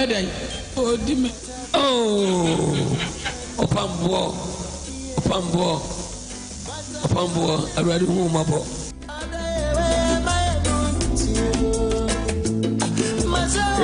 dɛn? Ɔredi me. Oh, ɔpamboɔ, ɔpamboɔ, ɔpamboɔ, Awurade hu wo mmɔbɔ.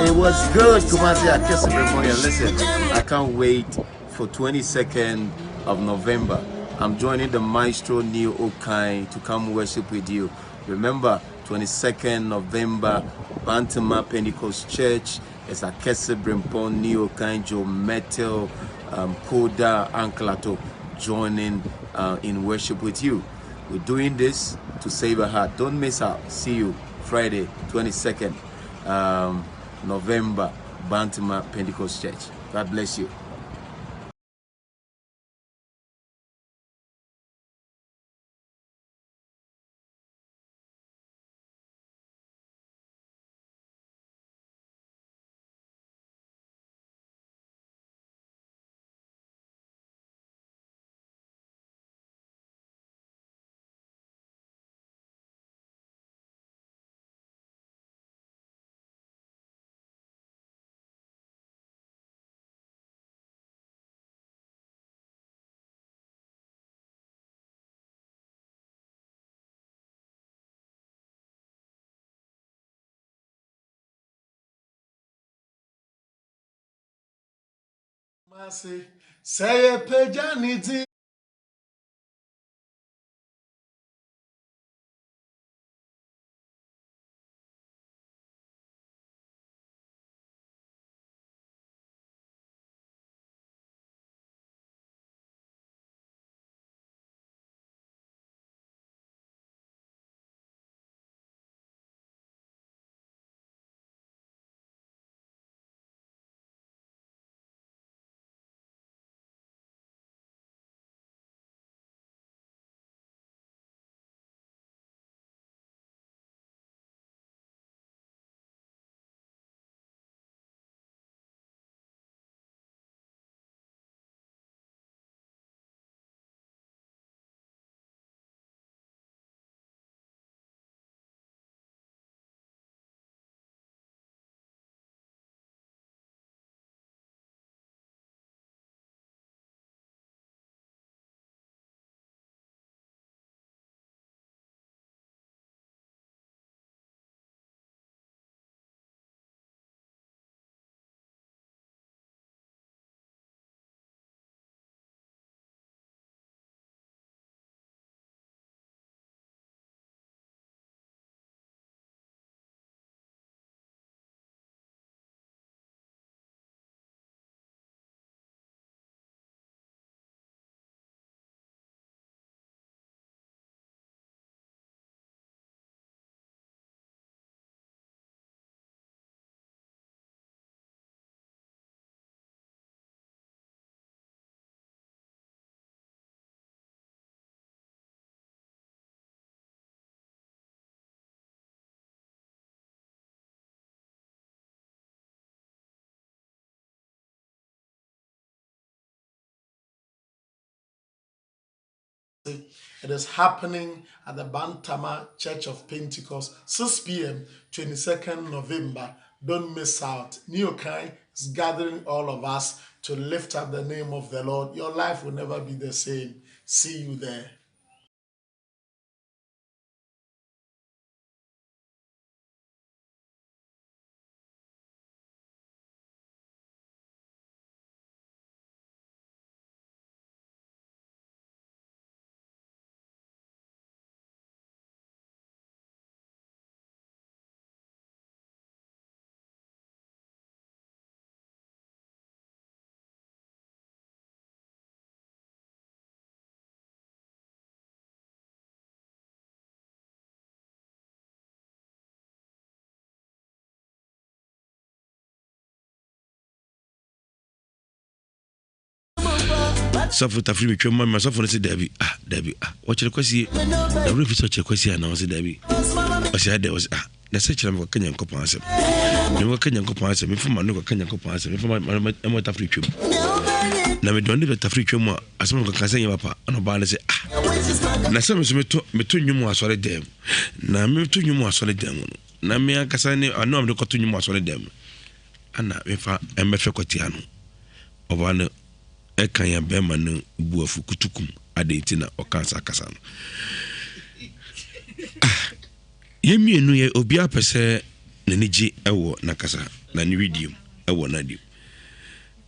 It was good, Kumasi Akese Listen, I can't wait for 22nd of November. I'm joining the Maestro Neil Okai to come worship with you. Remember, 22nd November, Bantama Pentecost Church. It's Akese Brimpon, Neil Okai, Joe Metal, um, Koda, Anklato joining uh, in worship with you. We're doing this to save a heart. Don't miss out. See you Friday, 22nd um, November, Bantama Pentecost Church. God bless you. Kumasi, sɛ yɛpagya ne din. It is happening at the Bantama Church of Pentecost, 6 p.m., 22nd November. Don't miss out. Neokai is gathering all of us to lift up the name of the Lord. Your life will never be the same. See you there. Sɔfo tafiri mi twam ma mi sɔfo no sɛ dabi ah dabi ah wɔkyerɛ kwasie na wura fi sɛ ɔkyerɛ kwasie anaa ɔsɛ dabi ɔsɛ adɛ ɔsɛ ah na sɛ kyerɛ mi kɔka nyankopɔn asɛm na mi kɔka nyankopɔn asɛm mi fama no kɔka nyankopɔn asɛm mi fama ma ma tafiri twam na mi dɔn ne bɛ tafiri twam a asɛm mi kɔka sɛ nyɛ papa ɛna ɔbaa no sɛ ah na sɛ mi so meto meto nnwom wɔ asɔre dɛm na meto nnwom wɔ asɔre dɛm no na mi ankasa ne ano a mi de kɔto nnwom wɔ asɔre dɛm no. ana mefa mmɛhwɛ kɔtea no. Ɔbaa no ɛka yɛn bɛrima no bu afu kutukum adɛn nti na ɔka saa kasa no. Ah, yɛn mmienu yɛ obiara pɛ sɛ n'ani gye wɔ n'ankasa na ne wedeɛ mu wɔ n'adeɛ mu.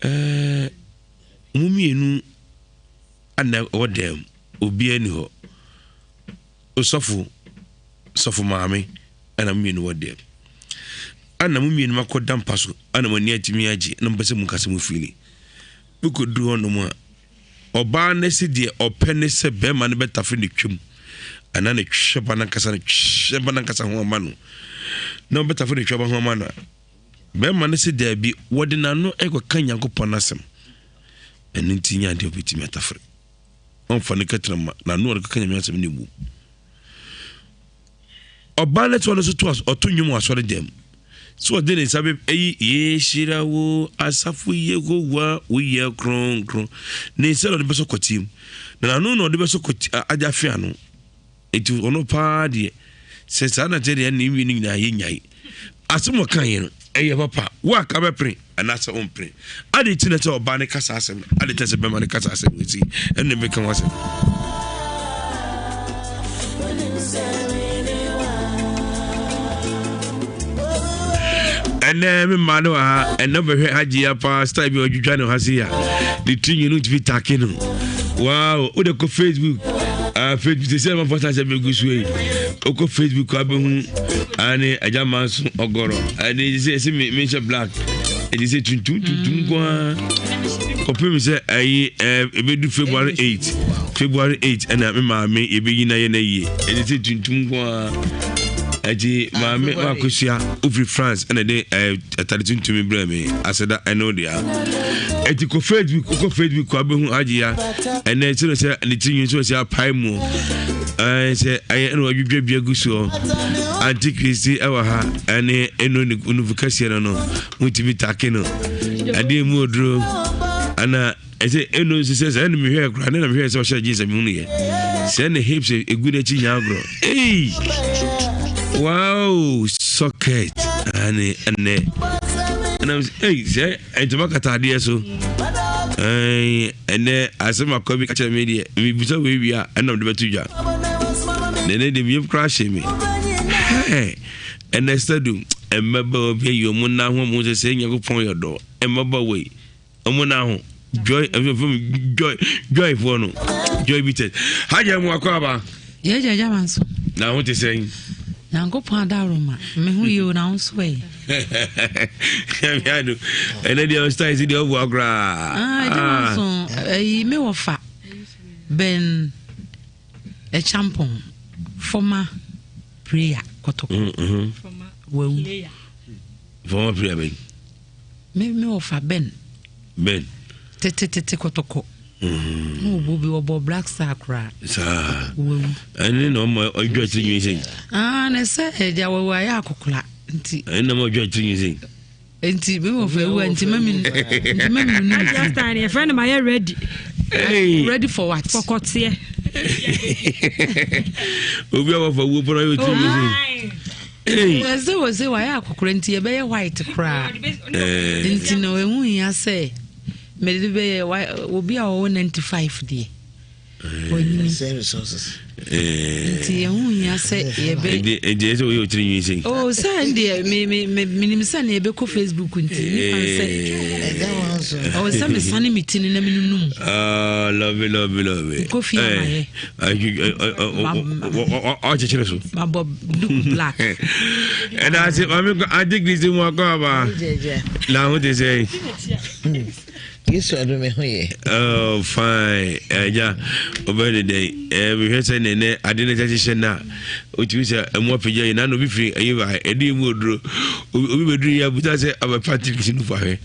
Ɛɛ, mo mmienu ana ɛwɔ dan mu, obiara ni hɔ. Osɔfo, sɔfo maame ɛna mo mmienu wɔ dan mu. Ana mo mmienu makɔ da mpa so, ana mo ani atumi agye, na mo pɛ sɛ mo kasa mo fili. Mokɔduru hɔnom a, ɔbaa no se deɛ ɔpɛ ne sɛ bɛrima no bɛtafere ne twam anaa ne twɛba no ankasa ne twɛba no ankasa ho ama no na ɔbɛtafere ne twɛba ho ama no a, bɛrima no se daabi, wɔde n'ano ɛkɔka Nyankopɔn asɛm. Ɛno nti nyɛ adeɛ ɔbɛtumi atafere. Ɔmfa ne kɛtena ma n'ano ɔde kɔka Nyame asɛm no mu. Ɔbaa no toa no so to ɔto nnwom wɔ asɔre dɛm. So ɔde ne nsa bɛ ayi yɛhyira wo asafo Yehowa woyɛ kronkron. Ne nsa na ɔde bɛsɔ kɔteɛ mu. Na n'ano na ɔde bɛsɔ kɔte agye afe ano. Enti ɔno paa deɛ sɛ saa na kyerɛ deɛ ne nwie no nyinaa yɛnyae. Asɛm ɔka yɛ no ɛyɛ papa. Wo a ka bɛpere anaasɛ wompere. Ade nti na sɛ ɔbaa no ka saa asɛm no, ade nti na sɛ bɛrima no ka saa asɛm no nti, ɛno na mebɛka ho asɛm. Ɛnɛ me mmaa no wɔ ha, ɛnɛ bɛhwɛ hagye ya paa style bi a ɔtwitwa ne ha se ya. Ne tiri nwi no ntumi take no. Wow, wode kɔ Facebook. Uh, Facebook sɛ sɛ mafɔ sa sɛ bɛgu so yi. Wokɔ Facebook abɛhu ane agya manso ɔgɔrɔ. Ɛne sɛ sɛ menhyɛ black. Ɛde sɛ tuntum tuntum nko ara kɔpem sɛ ɛyi ɛbɛdu February 8 February 8 ɛna me maame yɛbɛyi na yɛ na yie ɛde sɛ tuntum nko ara ɛti maame makosua wofiri France ɛna ɛde ɛtade tuntum brɛ me aseda ɛne wo dea ɛti kɔ Facebook kɔ Facebook kɔ abɛhu agye ya ɛnɛ sɛ sɛ ne tiri nwi sɛ sɛ apae mu ɛɛ sɛ ɛyɛ ɛna wadwidwa bi agu soɔ antikristi ɛwɔ ha ɛne ɛno ne nufu kɛseɛ no no wotumi take no adeɛ mu oduro ana ɛsɛ ɛno nso sɛ sɛ ɛna mehwɛ koraa ne na mehwɛ sɛ ɔhyɛ jeans a mehunu yɛ sɛ ne hips egu n'akyi nya agorɔ ei wow socket ane ɛnɛ ɛnam sɛ ei sɛ ntoma kata adeɛ so ɛnɛ asɛm akɔ bi kakyɛ me deɛ mebisa wei wie a ɛnam de bɛto dwa na ɛnɛ deɛ meyam koraa hyɛ me ɛnɛ stadium mmabaawa bi ayi wɔn nan ho wɔn sɛ sɛ Nyankopɔn yɛ dɔ mmabaawa yi wɔn nan ho joy ɛfɛn joy joy foɔ no joy bitters hajj mu akɔ aba. Yɛ gya gya ma nso. Na ho te sɛn. Nyankopɔn adaworoma me ho yie o na wo nso ɛ. Nyame ado ɛnɛ deɛ ɔstyle si deɛ ɔboa koraa. Ah, gya ma nso ɛyi me wɔ fa bɛn ɛkyampɔn former prayer kɔtɔkɔ mm-hmm. wawu. Former prayer bɛn. Me me wɔfa Ben. Ben. Tete tete kɔtɔkɔ. Mm. Na ɔbɔ bi ɔbɔ black star koraa. Saa. Wawu. Ɛne na ɔma ɔdwa tiri nwi sɛn. Ah na sɛ ɛgya wawu ayɛ akɔkora nti. Ɛne na ɔma ɔdwa tiri nwi sɛn. Nti me wɔfa ewu a nti mami nti mami nunu. Aja star ni yɛfrɛ no ma yɛ ready. Hey. Ready for what? Kɔkɔteɛ. Obi a wɔfa wuo pɔnɔ ayɛ tiri nwi sɛn. Ɛsɛ wɔ sɛ wayɛ akɔkora nti yɛbɛyɛ white koraa nti na ɛho hia sɛ mede bɛyɛ obi a ɔwɔ 95 deɛ wanyini nti ɛho hia sɛ yɛbɛ nti ɛsɛ woyɛ otiri nwi sɛ oh sɛ deɛ menim sɛ ne yɛbɛkɔ facebook nti nipa sɛ ɔwɔ sɛ mesane me ti no na menunum ah, love love love nkɔ fie amayɛ ɔkyekyere so mabɔ duku black ɛda ase maame ade kristi mu akɔ aba na ho te sɛ yesu adom me ho yɛ oh fine ɛgya ɔbɛyɛ ne dɛn mehwɛ sɛ ne nɛ ade no hyehyɛ no a wotumi sɛ ɛmu apagya yi na na obi firi ɛyi ba ɛde emu oduro obi bɛduru yi abuta sɛ ɔbɛpa tikiti nufu ahwɛ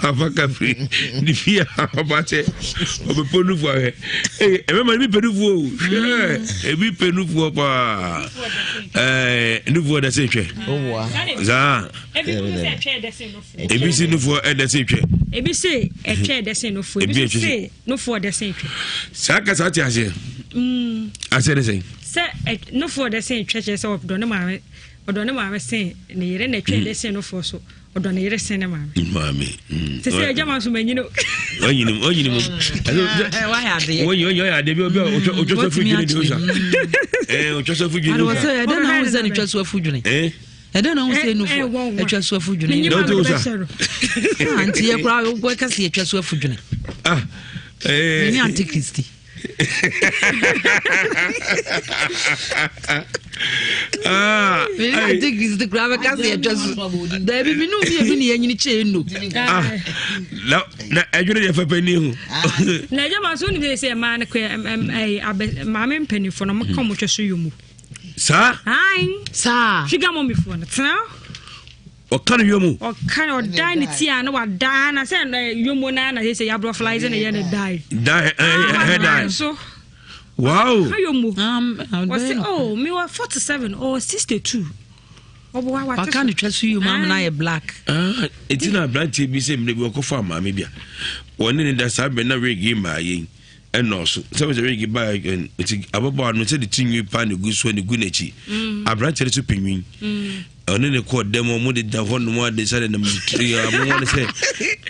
afa ka firi ne fie a ɔba sɛ ɔbɛpɔ nufu ahwɛ ee ɛbɛma ebi pɛ nufu o hwɛ ebi pɛ nufu paa ɛɛ nufu ɔda se twɛ saa ebi si nufu ɛda se twɛ ebi se ɛtwɛ ɛdɛ se nufu ebi se nufu ɔdɛ se twɛ saa kasa te aseɛ aseɛ ne sɛn sɛ nufu ɔdɛ se twɛ kyerɛ sɛ ɔdɔ ne maame ɔdɔ ne maame sen ne yere na ɛtwɛ ɛdɛ sen nufu so. Ɔdɔ ne yere sen ne maame. Maame. Te sɛ agya ma nso manyini o. Wanyini mu wanyini mu. Wayɛ adeɛ. Wɔnyi wɔnyi ɔyɛ adeɛ bi obi a otwa otwa sɔfo dwene de osa. Ɛɛ otwa sɔfo dwene osa. Ɛdɛ na ahun sɛ ne twa so afu dwene. Ɛɛ. Ɛdɛ na ahun sɛ enufo atwa so afu dwene. Na o te osa. Nti yɛ kura wɔ kasi atwa so afu dwene. Ah. Ɛɛ. Ni antikristi. Ah, antikristi kura bɛ kasi atwa so. Dabi mi nu mi ebi ni yɛ nyini kyɛ enu. Ah, na na ɛdwene deɛ fɛfɛ ni ho. Na ɛgya ma so nim sɛ mmaa no kɔ ɛɛ maame mpanyinfoɔ no ɔmo ka ɔmo twɛ so yɛ mu. Saa. Ayi. Saa. Sugar mummy foɔ no tena. Ɔka no yomo. Ɔka no ɔdan ne ti a na wadan na sɛ yomo na na sɛ yɛ aborɔflize na yɛ ne dan. Dan ɛ ɛ dan. So. Wow. Ɔka yomo. Ɔsɛ oh mi wɔ 47 or 62. Ɔbɔ wa Waka ne twa so yomo amena yɛ black. Ah, eti na aberanteɛ bi sɛ mmerɛ bi ɔkɔfa maame bi a wɔne ne da saa bɛ na wig maa yɛn ɛnɔɔso sɛ wɔsɛ wig ba nti ababaawa no sɛ de ti nwi pa ne gu so ne gu n'akyi aberanteɛ no so pɛ nwi. Ɔne ne kɔɔ dɛm ɔmo de da hɔ nom ade sɛ de nam amoa ne sɛ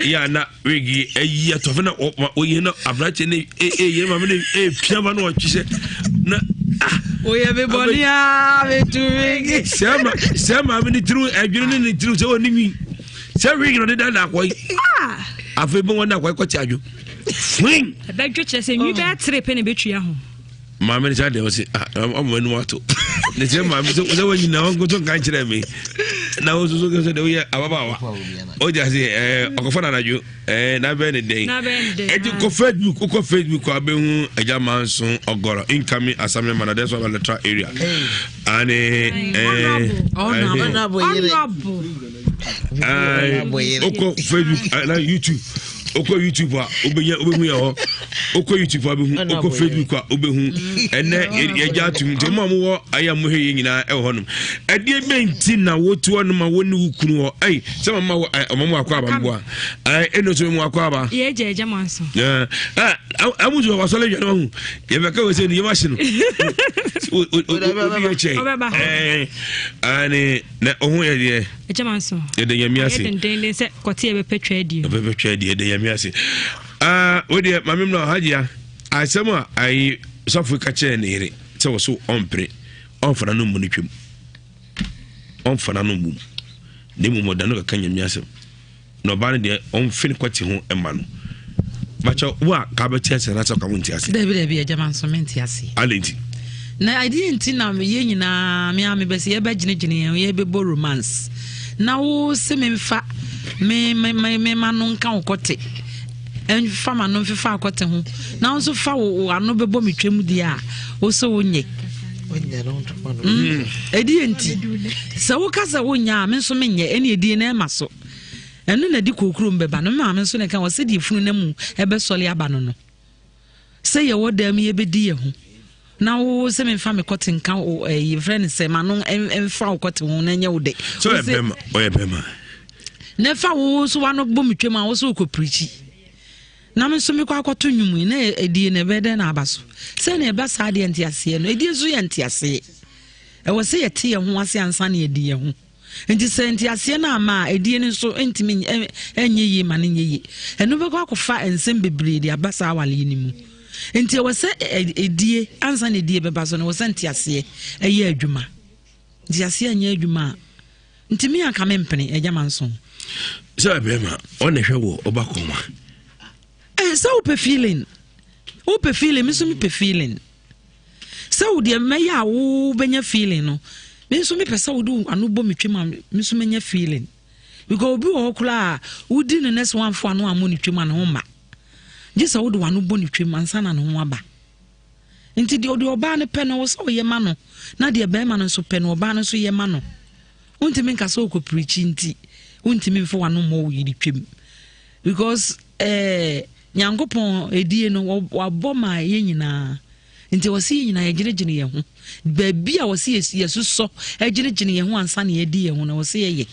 yɛ ana wigi ayi atɔfo na ɔyɛ na aberanteɛ ne ɛyɛ maame ne ɛpia ma na ɔtwe sɛ na ah oyɛ me bɔne a metu wigi sɛ maame ne tiri adwene ne ne tiri sɛ ɔne nwi sɛ wigi na ɔde da na akɔ yi afei bɛ wɔn na akɔ yi kɔte adwo fwin ɛbɛdwo kyerɛ sɛ nwi bɛyɛ tere pɛ na ɛbɛtua ho Maame no sɛ adeɛ ɔse ah ɔmo anim ato ne sɛ maame sɛ sɛ wɔn nyinaa wɔn nkoto nka nkyerɛ me na wɔn nso so sɛ deɛ woyɛ ababaawa ɔgya se ɛɛ ɔkɔfa na anadwo ɛɛ n'abɛn ne dɛn ɛti kɔ Facebook kɔ Facebook kɔ abɛhu ɛgya manso ɔgɔrɔ incoming assembly man adeɛ so aba electoral area ane ɛɛ ɛɛ okɔ Facebook ɛna YouTube okɔ YouTube a wobɛnya wobɛhu yɛ hɔ. Wokɔ YouTube a wobɛhu, wokɔ Facebook a wobɛhu. Ɛnɛ yɛgya atom nti ɔmo a mowɔ ayɛ a mohwɛ yɛ nyinaa ɛwɔ hɔnom. Ɛdeɛ bɛn nti na wote hɔnom a wo ne wo kunu hɔ? Ɛyi sɛ mama wɔ ɔmo mu akɔ aba mboa. Ɛɛ ɛna nso mu akɔ aba. Yɛ gya ɛgya mo aso. Ɛɛ ɛmu nso wasɔle dwa no ho. Yɛbɛka wɔ sɛ ne yɛm ahye no. Obi yɛ kyɛn. Ɛɛ ɛne na ɔho yɛ deɛ. Ɛgya mo aso. Yɛda Nyame ase. Ayɛ dendenden sɛ kɔte yɛbɛpɛ twɛ adie. Yɛbɛpɛ twɛ adie yɛda Nyame ase. Ah, wo deɛ maame mu na ɔhagyia asɛm a ayi sɔfo ka kyerɛ ne yere sɛ wɔ so ɔmpere ɔmfa n'ano mmu no twam ɔmfa n'ano mmu mu na mmom ɔda no kaka nyame asɛm na ɔbaa no deɛ ɔmfe no kwati ho ma no bakyɛ wo a ka bɛte ase anaasɛ ɔka wo nte ase. Dabi dabi agya ma nso mente ase. Ade nti. Na adeɛ nti na yɛn nyinaa me a mebɛsɛ yɛbɛgyinagyina yɛn yɛbɛbɔ romance na wo se memfa me me me me ma no nka wo kɔte mfa ma no mfefa akɔte ho na wo nso fa wo ano bɛbɔ me twam deɛ a wo sɛ wonyɛ ɛdeɛ nti sɛ woka sɛ wonyɛ a me nso menyɛ ɛne ɛdie na ɛma so ɛno na ɛde kookuro bɛba no maame nso na ɛka wɔ sɛdeɛ funu no mu ɛbɛsɔle aba no no Sɛ yɛwɔ dan mu yɛbɛdi yɛ ho na wo sɛ memfa me kɔte nka wo ɛyi eh, frɛ no sɛ ma no mfa wo kɔte ho na ɛnyɛ wo dɛ. Sɛ ɔyɛ bɛrima ɔyɛ bɛrima. Na ɛfa wo nso wano bɔ me twam a wo sɛ wokɔ pirikyi na me nso mekɔ akɔto nnwom yi na ɛdie na ɛbɛyɛ dɛn na aba so sɛ na ɛba saa deɛ nteaseɛ no ɛdie nso yɛ nteaseɛ ɛwɔ sɛ yɛte yɛn ho ase ansa na yɛdi yɛn ho. Nti sɛ nteaseɛ no amma a, ɛdie no nso ntumi nyɛ yie ma no nyɛ yie. Ɛno bɛkɔ akɔfa nsɛm bebree de aba saa awaleɛ no mu. Nti ɛwɔ sɛ ɛdie, ansa na ɛdie bɛba so no, ɛwɔ sɛ nteaseɛ ɛyɛ adwuma. Nteaseɛ anyɛ adwuma a, nti me anka mempene, agya manso. Sɛ bɛrima, ɔna hwɛ wɔ ɔba kɔma. Eh, sɛ wopɛ feeling, wopɛ feeling, me nso mepɛ feeling. Sɛ wo deɛ mɛyɛ a wobɛnya feeling no, me nso mepɛ sɛ wode ano bɔ me twam a me nso mɛnya feeling. Because obi wɔ hɔ koraa a wodi no nɛsɛ wamfo ano ammɔ ne twam a ne ho mma. Gye sɛ wode w'ano bɔ ne twam ansa na ne ho aba. Nti deɛ ɔde ɔbaa no pɛ no wɔ sɛ ɔyɛ ma no, na deɛ bɛrima no nso pɛ no ɔbaa no nso yɛ ma no. Wontumi nka sɛ wokɔ pirikyi nti wontumi mfa w'ano mmɔ wo yere twam. Because eh, Nyankopɔn edie no wabɔ ma yɛn nyinaa. Nti ɛwɔ sɛ yɛn nyinaa yɛgyinagyina yɛn ho. Baabi a wɔ sɛ yɛsosɔ gyinagyina yɛn ho ansa na yɛadi yɛn ho no, ɛwɔ sɛ yɛyɛ.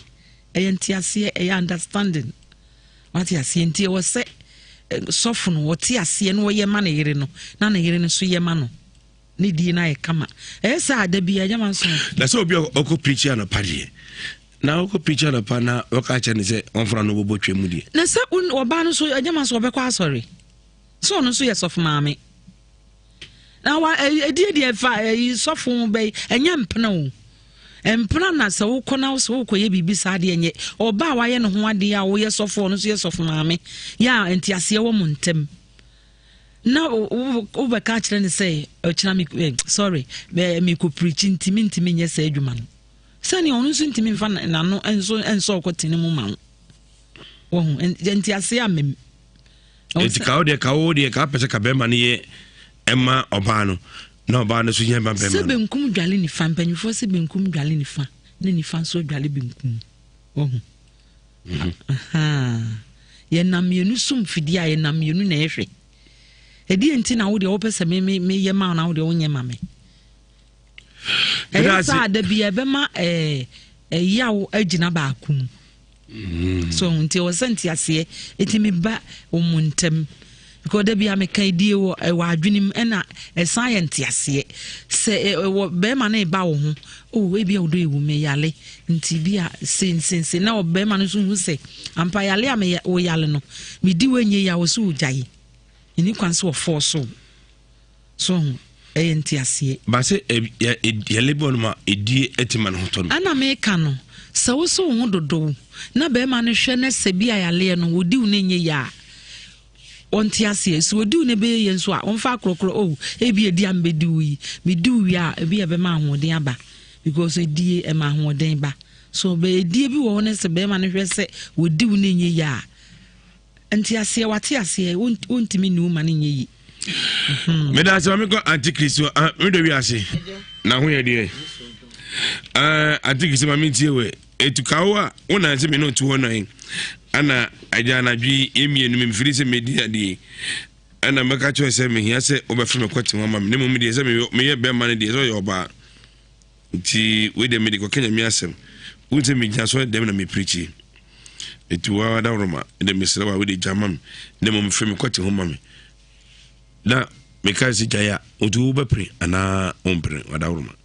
Ɛyɛ nteaseɛ, ɛyɛ understanding. Wate aseɛ? Nti ɛwɔ sɛ eh, sɔfo no ɔte aseɛ na ɔyɛ ma ne yere no, na ne yere no nso yɛ ma no. Ne die no ayɛ kama. Ɛyɛ sɛ ada bi agya ma nso. Na sɛ obi a ɔkɔ preach anɔpa deɛ. Na wokɔ preach anɔpa na wɔka kyerɛ ne sɛ ɔmfra no wɔbɔ twam mu deɛ. Na sɛ ɔbaa no so agyama so ɔbɛkɔ asɔre. Sɛ ɔno nso yɛ sɔfo maame. Na wa ɛdie deɛ fa ɛyi sɔfo bɛyi ɛnyɛ mpena o. Mpena na sɛ wokɔ na sɛ wokɔyɛ biribi saa deɛ nyɛ ɔbaa a wayɛ ne ho adeɛ a woyɛ sɔfo ɔno nso yɛ sɔfo maame yɛ a nteaseɛ wɔ mo ntam. Na wobɛka akyerɛ no sɛ ɔkyena me eh, sorry mekɔ pirikyi nti mentumi nyɛ saa adwuma no sɛnea ɔno nso ntumi mfa n'ano nso nsɔ ɔkɔtene mu ma wo wɔho nteaseɛ a mem nti ka wo deɛ ka wo deɛ ka pɛ sɛ ka bɛrima no yɛ ɛma ɔbaa no na ɔbaa no nso yɛ ma bɛrima no sɛ benkum dwale nifa mpanyinfoɔ sɛ benkum dwale nifa na nifa nso dwale benkum wɔho Mhm. Yɛnam mmienu sum fidie a yɛnam mmienu na ɛhwɛ. Ɛdeɛ nti na wo deɛ wopɛ sɛ me me meyɛ ma na wo deɛ wonyɛ ma me. Ɛyɛ saa da bi ɛbɛma ɛɛ ɛyaw agyina baako mu. Mm. So nti ɛwɔ sɛ nteaseɛ ɛtumi ba wɔn ntam because da bi a meka die wɔ ɛwɔ adwene mu ɛna ɛsan yɛ nteaseɛ sɛ ɛwɔ bɛrima no ɛba wo ho oh ebi a ɔdɔ ewu me yale nti bi a sensense na ɔbɛrima no nso hu sɛ ampa yale a meyɛ wo yale no medi wo enye ya wɔ so wogyae ɛni kwan sɛ ɔfɔɔ so so ho ɛyɛ nteaseɛ. Baase yale bi wɔ no ma edie ɛte ma ne ho tɔ no. Ɛna meka no sɛ wo so wo ho dodow na bɛrima no hwɛ na sɛ bi a yaleɛ no wɔdi wo no enye ya a Ɔnte aseɛ. Sɛ ɔdi wo na ɛbɛyɛ yie nso a, ɔmfa akorɔkorɔ, oh, ebi adi a mebɛdi wo yi, medi wo wie a, ebi a ɛbɛma ahoɔden aba. Because edie, ɛma ahoɔden ba. So bɛ edie bi wɔ hɔ ne sɛ bɛrima no hwɛ sɛ wɔdi wo na ɛnyɛ yie a, nte aseɛ, wate aseɛ, wontumi nni wo ma no nyɛ yie. Mhm. Meda ase ma mekɔ antikristo, ah, medɔ wiase na ho yɛ deɛ. Ah, antikristo ma mentie wɛ. Etu ka wo a wo nan sɛ me ne ɔte hɔ nan ana agya anadwo yi yɛ mmienu me mfiri sɛ medi adeɛ yi ɛna mɛka kyerɛ sɛ mehia sɛ wobɛfrɛ me kɔte ho ama me ne mmom deɛ sɛ meyɛ bɛrima no deɛ sɛ ɔyɛ ɔbaa nti wei deɛ mede kɔka nyame asɛm wohu sɛ megyina sɔre dɛm na mepirikyi ɛti wa adaworoma de mesrɛ wa wode gya ma me ne mmom frɛ me kɔte ho ma me na meka sɛ gyae a nti wobɛpere anaa wompere wadaworoma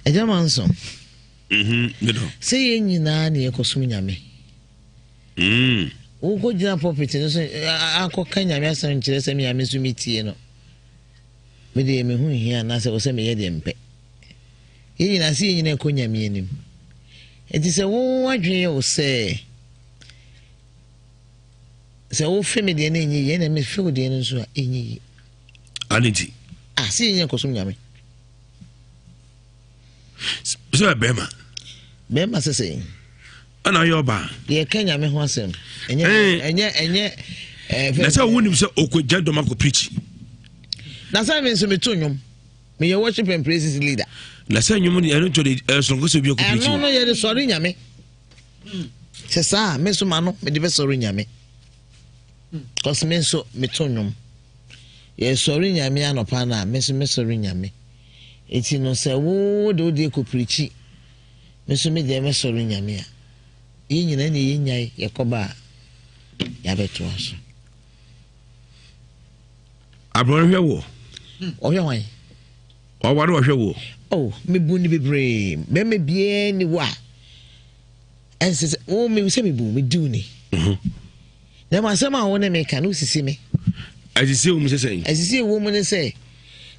Agya Manson, mhm, sɛ yɛn nyinaa ne yɛkɔsom Nyame. Mm. Wokɔgyina pulpit no so akɔka Nyame asɛm nkyerɛ sɛ me a me nso metie no. Mede yɛ me ho nhia anaasɛ wɔ sɛ meyɛ deɛ mpɛ. Yɛn nyinaa sɛ yɛn nyinaa kɔ Nyame anim. Nti sɛ wo adwene yɛ wo sɛ sɛ wofe me deɛ no ɛnyɛ yie ɛna mefe wo deɛ no nso a ɛnyɛ yie. Ade nti. Ah, sɛ yɛnyɛ nkɔsom nyame. Sɛ bɛrima. Bɛrima sɛ sɛ. Ɛna ɔyɛ ɔbaa. Yɛka nyame ho asɛm. Ɛnyɛ eh. ɛnyɛ ɛnyɛ. Eh, na sɛ wonim sɛ ɔkɔgya dɔm akɔ pirikyi. Na sɛ me nso meto nnwom. Meyɛ worship and praises leader. Na sɛ nnwom no ɛno ntɔ de ɛsonko sɛ obi akɔ pirikyi. Ɛno no yɛde sɔre nyame. Sɛ saa me nso ma no mede bɛsɔre nyame. Cause me nso meto nnwom. Yɛsɔre Nyame anɔpa no a, me nso mɛsɔre Nyame. Enti no sɛ wo de wo deɛ kɔ pirikyi, me nso me deɛ mɛsɔre Nyame a, yɛn nyinaa ne yɛnyae yɛkɔba a, yɛabɛtoa so. Aborɔ hwɛ woɔ. Ɔhwɛ hwan? Ɔware ɔhwɛ woɔ. Oh, mebu no bebree. Bɛrima biara ni hɔ a ɛnsɛ sɛ wo me sɛ mebu medi wo ni. Mhm. Na mmom asɛm a wo ne me ka no wosisi me. Asisi wɔ mu sɛ sɛn? Asisi wɔ mu ne sɛ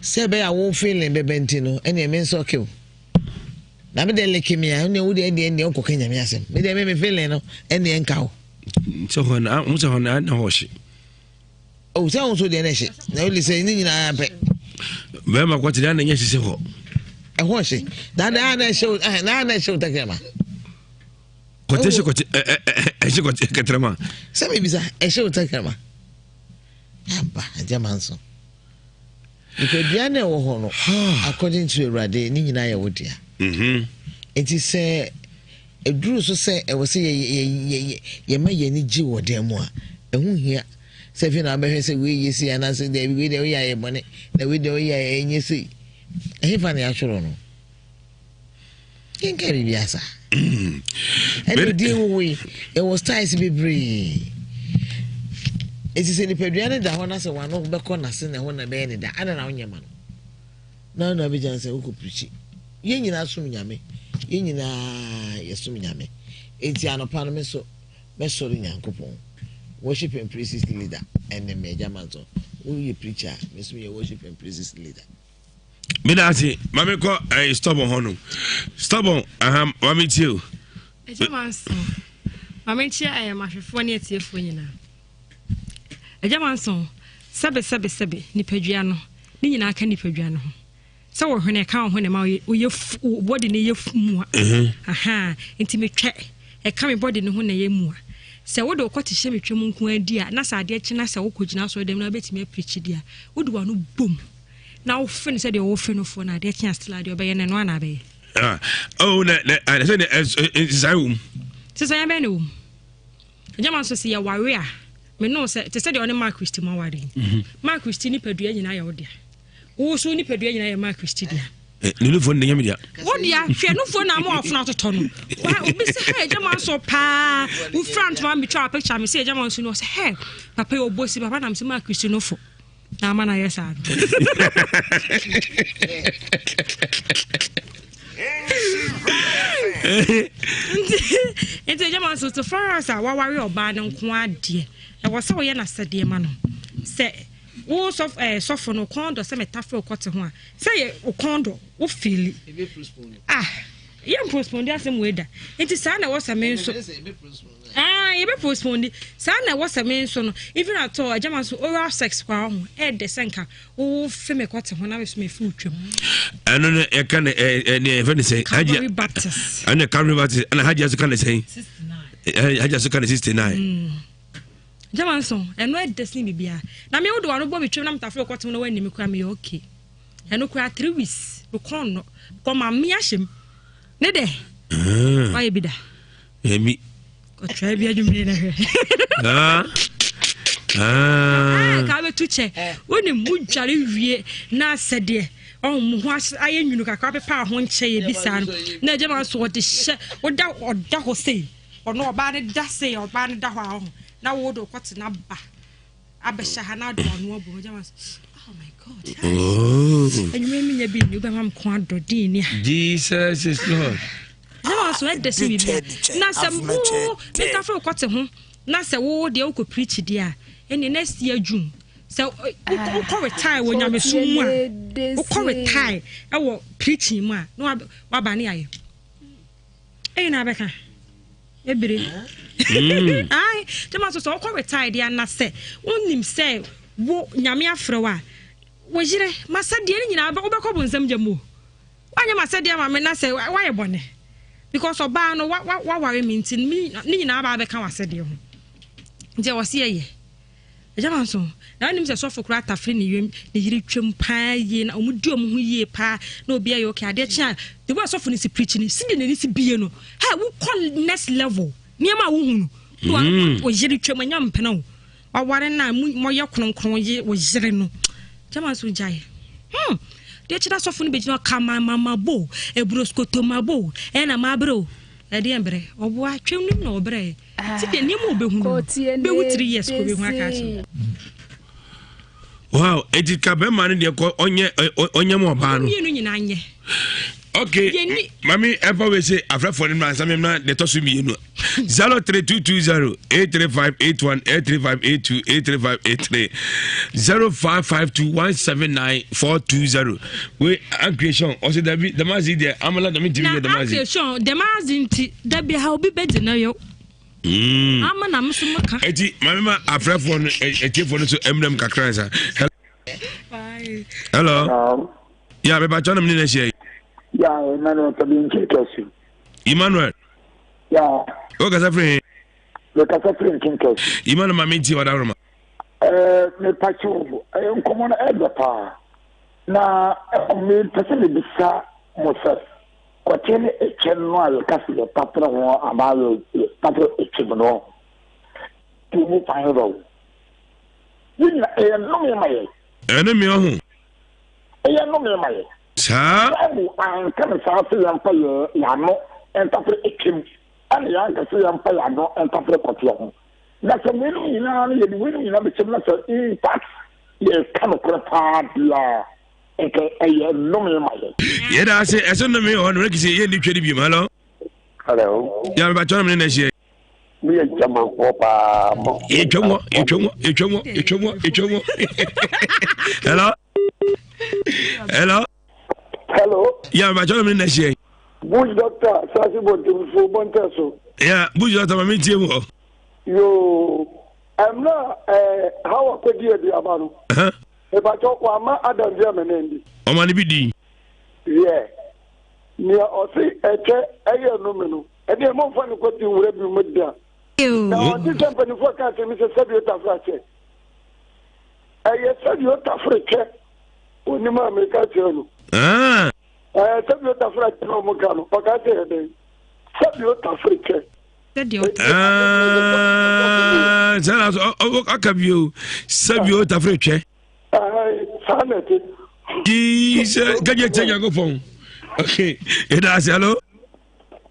sɛ ɛbɛyɛ a wo feeling bɛbɛ nti no ɛneɛ me nso ɔkew. Na me deɛ leke me a ɛneɛ wo deɛ ɛneɛ ɛneɛ wokɔka nyame asɛm. Me deɛ me me feeling no ɛneɛ nka wo. Sɛ hɔ na wo sɛ hɔ na na hɔ hye. Oh sɛ wo nso deɛ na ɛhye na wode sɛ ne nyinaa pɛ. Bɛrima kɔte deɛ na ɛnyɛ hye sɛ hɔ. Ɛhɔ hye. Daadaa na ɛhye wo na ɛhye wo tɛkrɛma. Kɔte hye kɔte ɛhye kɔte kɛtrɛma. Sɛ mebisa ɛhye wo tɛkrɛma. Aba agya ma nso. Nipadua na ɛwɔ hɔ no according to Awurade ne nyinaa yɛ wo dea. Mhm. Nti sɛ ɛduru so sɛ ɛwɔ sɛ yɛma yɛn ani gye wɔ dan mu a ɛho hia sɛ afei na wabɛhwɛ sɛ wei yɛ sei anaasɛ daabi wei deɛ woyɛ ayɛ bɔne na wei deɛ woyɛ ayɛ ɛnyɛ sei. Ɛhefa na yɛatwerɛ no? Yɛnka biribiara saa. Ɛna odin wɔ hɔ yi, ɛwɔ styles bebree. Eti sɛ nipadua no da hɔ na sɛ wano bɛkɔ n'ase na ɛhɔ na ɛbɛyɛ ne da, ada na wonyɛ ma no. Na na abɛgya sɛ wokɔ pirikyi. Yɛn nyinaa som Nyame. Yɛn nyinaa yɛsom Nyame. Enti anɔpa no me nso mɛsɔre Nyankopɔn. Worship and praises leader ɛne me Agya Manson. Woyɛ preacher a, me nso meyɛ worship and praises leader. Meda ase. Ma me kɔ ɛɛ eh, stubborn hɔ no. Stubborn, aha, ma me tie o. Agya Manson, ma me nkyia ɛyɛ eh, mahwɛfoɔ ne atiefoɔ nyinaa. Agya Manson, sɛbe sɛbe sɛbe nipadua no, ne nyinaa ka nipadua no ho. Sɛ wo hwene ɛka wo ho na ɛma woyɛ wo body no yɛ mua. Aha, nti metwɛ ɛka me body no ho na ɛyɛ mua. Sɛ wode wo kɔte hyɛ me twam nko ara di a, na sɛ adeɛ kye na sɛ wokɔgyina asɔre dɛm na wobɛtumi apirikyi di a, wode w'ano bom na wofe no sɛdeɛ wofe no foɔ na adeɛ kye a still adeɛ ɔbɛyɛ no ɛno ana abɛyɛ. Ah, oh, na na sɛ ne nsesaeɛ wɔ mu. Nsesaeɛ bɛn na ɛwɔ mu? Gyama nso sɛ yɛware a, me no sɛ te sɛ deɛ ɔne Mark Christie mu aware yi. Mark Christie nipadua nyinaa yɛ wo dea. Wo so nipadua nyinaa yɛ Mark Christie dea. Eh, ne nufoɔ no deɛ nyɛ me dea. Wo dea hwɛ nufoɔ na ama ɔfono atotɔ no. Wa obi sɛ hɛ gyama nso paa. Wofura ntoma metwa picture me sɛ gyama nso no ɔsɛ hɛ papa yi ɔbɔ si papa nam sɛ Mark Christie no fo. Na ama no ayɛ saa no. Nti nti gyama nso so far as a waware ɔbaa no nko adeɛ ɛwɔ sɛ woyɛ n'asɛdeɛ ma no sɛ wo sɔfo ɛɛ eh, sɔfo no kɔn dɔ sɛ metafere kɔte ho a sɛ yɛ wo kɔn dɔ wo fiili ah yɛ mprospɔndi asɛm wei da nti saa na ɛwɔ sɛ me nso ah yɛbɛ postpone saa na ɛwɔ sɛ me nso no even at all agyama nso oral sex kwa ho ɛɛdɛ sɛ nka wo fe me kɔte ho na me so me fi twam. Ɛno no yɛka ne ɛɛ ne yɛfɛ ne sɛn. Calvary Baptist. Ɛna Calvary Baptist ɛna Hajia so ka ne sɛn. Hajia so ka ne 69. Gyama nso ɛno ɛdɛ sen biribiara na me wode wano bɔ me twam na metafere kɔte ho na woanni me koraa meyɛ okay ɛno koraa 3 weeks mekɔn no kɔ ma me ahyɛ mu ne dɛ wayɛ bi da. Emi. Kɔtwa bi adwumire na hwɛ. Ah. Ah. Ka bɛtu kyɛ. Wonim mu dware wie na sɛdeɛ ɔho mu ho ayɛ nwunu kakra pepa ho nkyɛ yɛ bi saa no na agya ma so ɔde hyɛ woda ɔda hɔ sei ɔno ɔbaa no da sei ɔbaa no da hɔ a ɔho na wo de wokɔtena ba abɛhyɛ ha na ado ano abom agya ma oh my god oh. anwummerɛ menya bi nni wobɛma me ko adɔ din ni a jesus is lord agya ma so ɛdɛ sɛ biribia na sɛ wo metafo wokɔte ho na sɛ wo deɛ wokɔ preach deɛ a ɛne next year june sɛ wokɔ retire wɔ nyamesom mu a wokɔ retire ɛwɔ preaching mu a na waba ne ayɛ ɛyi na abɛka ebire mm. ayi gyama so sɛ ɔkɔ retire deɛ ana sɛ wonim sɛ wo nyame afrɛ wo a wo yere masɛdeɛ no nyinaa wobɛkɔ bonsam gya mu woanyɛ masɛdeɛ ma me na sɛ woayɛ bɔne because ɔbaa no waware me nti ne nyinaa baa bɛka w'asɛdeɛ ho nti ɛwɔ se yɛyɛ Agya Manso, na wonim sɛ sɔfo koraa tafere ne yam ne yere twam paa yie na wɔn di wɔn ho yie paa na obi ayɛ okay adeɛ kye a the way sɔfo no si preach no si de n'ani si bie no ha wokɔ next level nneɛma a wohu no na mm. wo yere twam anya mpena o waware no a moyɛ kronkron ye wo yere no Agya Manso gyae hmm deɛ kyerɛ sɔfo no bɛgyina ɔka mama bo eburoskotomabo ɛna mabrɛ o ɛdeɛ mbrɛ ɔboa twam no na ɔbrɛ Ti deɛ nneɛma ɔbɛhu no bɛwu 3 years kɔ bɛhu aka akyerɛ. Wow, eti ka bɛrima no deɛ kɔ ɔnyɛ ɔnyɛ mu ɔbaa no. Mmienu nyinaa nyɛ. Okay, mami ɛfa wei se afrɛfoɔ no mmiɛnsa mi mma deɛ ɛtɔ so mmienu. 03220 83581 83582 83583 0552 179 420. Wei ankrehyɛn ɔsɛ dabi damazi deɛ amala dɛm ntumi nyɛ damazi. Na ankrehyɛn damazi nti dabi ha obi bɛ di na yɛ. Mm. Ama na mso maka. Eti maame ma afrɛfoɔ no etiefoɔ no so ɛmuna mu kakra nsa. Hello. Ya bɛ ba kyɛn na mi ni na ɛhyɛ yi. Ya Emmanuel tabi nkyɛn kɛse. Emmanuel. Ya. O kasa firi he. Mɛ kasa firi nkyɛn kɛse. Emmanuel maame nti wada roma. Ɛɛ mepa kyɛw ɛyɛ nkɔmɔ no ɛdɛ paa. Na mepɛ sɛ mebisa mo sɛ, kɔteɛ ne ɛkyɛ no a yɛka sɛ yɛtatere ho anaa yɛtatere ɛkyɛm no, mu kwan yɛ dɛn? Yɛn nyina ɛyɛ nnome ma yɛn. Ɛyɛ nnome ɔho. Ɛyɛ nnome ma yɛn. Saa. Bible anka no saa sɛ yɛmfa yɛn ano ntatere ɛkyɛm, ɛna yɛanka sɛ yɛmfa yɛn ano ntatere kɔteɛ ho. Na sɛ weinom nyinaa no yɛde weinom nyinaa bɛkyɛm na sɛ in fact yɛreka nokorɛ paa deɛ a. Nka ɛyɛ nnome ma yɛn. Yɛda ase ɛso nnome wɔ hɔ no rɛkisi yɛ nni twɛ no biom. Hello. Hello. Yà mi bàtchɔ mi ne na ɛhyɛ. Mi yɛ jamanfoɔ paa mo. Yɛtwa mu hɔ yɛtwa mu hɔ yɛtwa mu hɔ yɛtwa mu hɔ yɛtwa mu hɔ. Hello. Hello. Hello. Yà mi bàtchɔ mi ne na ɛhyɛ. Bush doctor sase bɔntɛmfo bɔntɛ so. Yà Bush doctor maame tie mu hɔ. Yoo ɛmuna ɛɛ hawa kɔ di aduaba no. Mepakyɛw, wamma Adam bi ammɛn andi? Ɔma no bi dii. Wiɛ, nea ɔse ɛkyɛ ɛyɛ nnome no, ɛdeɛ momfa no kwati nwura bi mu da. Na ɔnte sɛ mpanimfoɔ ka asɛm yi sɛ sɛdeɛ otafere akyɛ. Ɛyɛ sɛdeɛ otafere kyɛ onim a meka kyerɛ no. Ah. Ɛɛ sɛdeɛ otafere akyɛ na wɔn ka no, ɔka sɛ yɛ dɛn? Sɛdeɛ otafere kyɛ. Ah, saa na aka bio sɛbio tafere twɛ Jesus kagye kyɛ nyankopɔn okay ɛda ase hello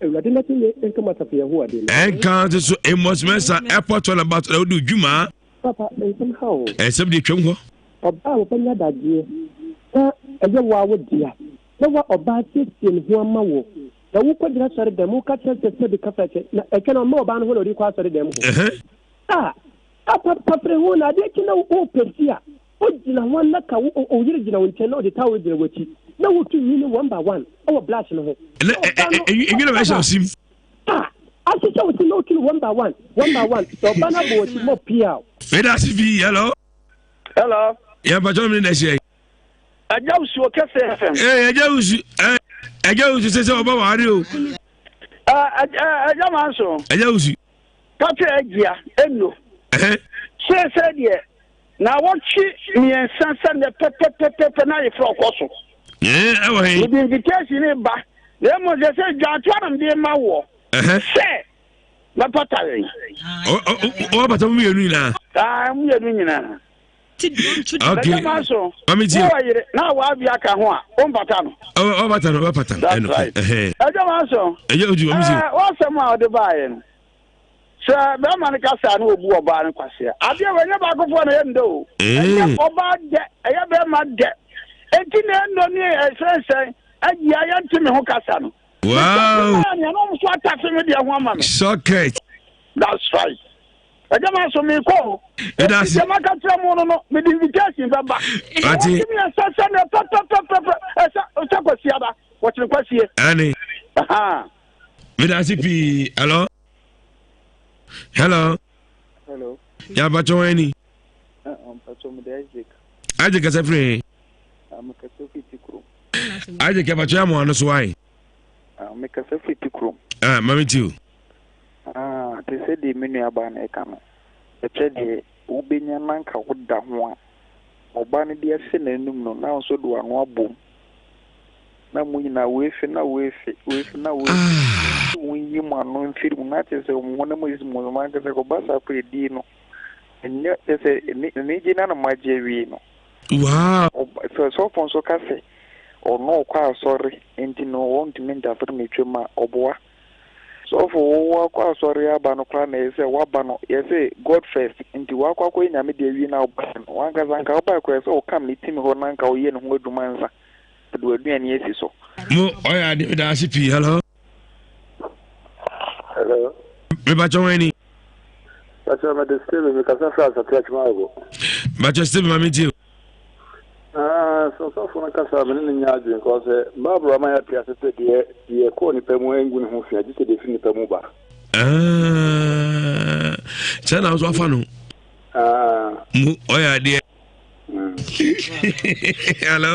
awurade na tumi nka masafo yehowa de ɛnka nso so amos mɛsa airport on about na wode dwuma papa nsɛm ha o ɛnsɛm deɛ twam hɔ ɔbaa a wɔbɛnya adagyeɛ na ɛyɛ wo a wo dea na wa ɔbaa siesie ne ho ama wo Na wo kɔ gyina asɔre dɛm wo ka kyerɛ sɛ sɛbi kasa kyɛ na ɛtwa na ɔma ɔbaa no ho na ɔde kɔ asɔre dɛm hɔ. A apa pafere ho na adeɛ kye na wo pɛ si a wo gyina ho na ka wo oyere gyina wo nkyɛn na ɔde towel gyina w'akyi na wo tu nwi no one by one ɛwɔ blush no ho. Ɛnɛ enwi na bɛhyɛ ɔsim. A ahyehyɛ wo si na wotu no one by one one by one sɛ ɔba no abɔ w'akyi mɔ piaw. Meda ase pii hello. Hello. Yɛn mpatwɔ mi ne na ɛhyɛ yi. Agya wusu ɔkɛse FM. Ee agya wusu ɛ agya wusu sɛ sɛ ɔba ware o. Agya manso. Agya wusu. Kakyɛ agyia eno. Seesei deɛ na wɔtwe mmiɛnsa sɛ nɛ pɛpɛpɛpɛ na ayefrɛ ɔkɔ so. Ee ɛwɔ he. Mede invitation ne ba na emu sɛ sɛ dwantoa na mede ma woɔ. Sɛ mɛpata yɛn. Ɔbata mu mmienu nyinaa. Aa mmienu nyinaa. Okay. Bɛtɛma so. Mami tie. Wowɔ yere na waa bi aka ho a, wompata no. Ɔbata no, ɔbɛpata no. That's right. Ɛdwama so. Ɛyɛ odi mami tie. Ɛɛ wɔsɛm a ɔde baayɛ no. Sɛ bɛrima no kasa na obu ɔbaa no kwasea. Adeɛ wɔ ɛnyɛ baakofoɔ na ɛyɛ ndɛ o. Ɛnyɛ ɔbaa dɛ, ɛyɛ bɛrima dɛ. Enti na ɛnnɔ ne ɛsɛnsɛn agyia yɛnte me ho kasa no. Wow. Nea na ɔmo so atase me deɛ ho ama me. Socket. That's right. Ɛgya ma so mekɔ o. Ɛda ase. Deɛ maka kyerɛ mo no no, mede invitation bɛba. Ate. Wɔte mi ɛsɛ sɛ ne pɛpɛpɛpɛ ɛsɛ sɛ kwasia ba wɔkyerɛ kwasie. Ɛne. Meda ase pii. Hello. Hello. Hello. Ya mpatsɔ wɔn ani. Mpatsɔ mi de Isaac. Isaac kasa firi he. Mekasa firi Tikuro. Isaac mpatsɔ yɛ amoa no so ayi. Mekasa firi Tikuro. Ah, mami ti o. Ah, te sɛ deɛ me nuabaa no reka no, ɛkyɛ deɛ wobɛnya na anka woda ho a, ɔbaa no de ahyɛ n'anum no, na wo nso de w'ano abom. Na mo nyinaa, wei fe na wei fe, wei fe na wei fe. Ah. Monyi mo ano mfiri mu, na kyerɛ sɛ mo honam asi mo so ankasa kɔba saa koraa no. Ɛnyɛ kyerɛ sɛ anigye no na moagye awie no. Wow. Sɛ sɔfo nso ka sɛ ɔno ɔkɔ asɔre nti no ɔntumi ntafere ne twam a, ɔboa. Sɔfo wo wakɔ asɔre aba no koraa na ɛyɛ sɛ waba no yɛse God first nti wakɔ akɔyɛ nyame deɛ awie na wobaɛ no wankasa nka wobaɛ koraa ɛsɛ wokam ne tim hɔ na nka woyɛ ne ho adwuma ansa de waduane asi so. Mo ɔyɛ ade meda ase pii hello. Hello. Mebakyɛ wɔn ani. Bakyɛ mede Steven mekasa firi Asante Akyem Agogo. Bakyɛ Steven ma mentie o. Ah, sɛ ɔsɔfo no kasa a, me ne no nyɛ adwene kɔ sɛ Bible ama yɛate ase sɛ deɛ deɛ ɛkɔɔ nipa mu ngu ne ho fi agye sɛ deɛ ɛfiri nipa mu ba. Ah, sɛ na nso afa no. Ah. Mu ɔyɛ adeɛ. Hello.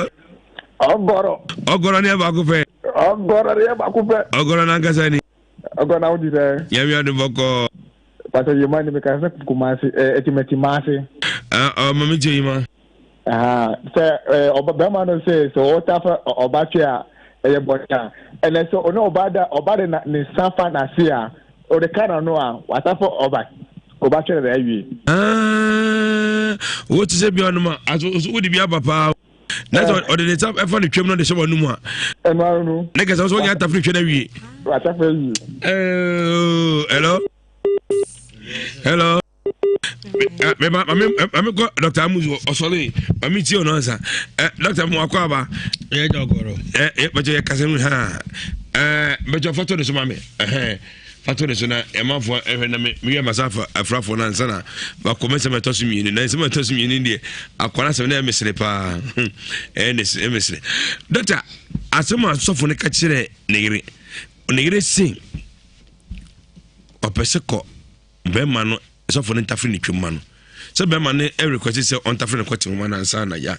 Ɔgɔrɔ. Ɔgɔrɔ ne yɛ baako pɛ. Ɔgɔrɔ ne yɛ baako pɛ. Ɔgɔrɔ n'ankasa ni. Ɔgɔrɔ na wodi sɛ. Nyame adom bɔkɔɔ. Pastor Yema ni meka sɛ Kumasi ɛ Etimeti Maase. Ah, ɔ mami tie Yema. Sɛ ɔba bɛrima no sɛ sɛ ɔtafa ɔba twe a ɛyɛ bɔne a ɛnɛ sɛ ɔne ɔba da ɔba de na ne nsa fa n'ase a ɔde ka n'ano a watafa ɔba ɔba twe na awie. Wo te sɛ bi ɔnom a aso wode bi aba paa. na sɛ ɔde ne nsa ɛfa ne twam na ɔde hyɛ w'anum a ɛno ano no ne kɛsɛ sɛ ɔnyɛ atafere twɛ no awie atafere awie hello hello. Ah, mema mame mame kɔ dr amuzu ɔsɔre mame tie ɔno ansa ɛ dr mu akɔ aba yɛ jɔgɔrɔ ɛ ɛ bɛtɛ yɛ kasa mu ha ɛ bɛtɛ fato ne so ma me ɛhɛn fato ne so na ɛmanfoɔ ɛhwɛ na me meyɛ masa afa afrafoɔ no ansa na bakɔ mɛ nsɛm ɛtɔ so mmienu na nsɛm ɛtɔ so mmienu deɛ akɔla asɛm na ɛyɛ mesere paa ɛyɛ ne mesere dr asɛm a sɔfo no ka kyerɛ ne yere ne yere se ɔpɛ sɛ kɔ bɛrima no sɔfo no ntafere ne twam ma no sɛ bɛrima no request sɛ ɔntafere ne kɔte nwoma no ansa na ya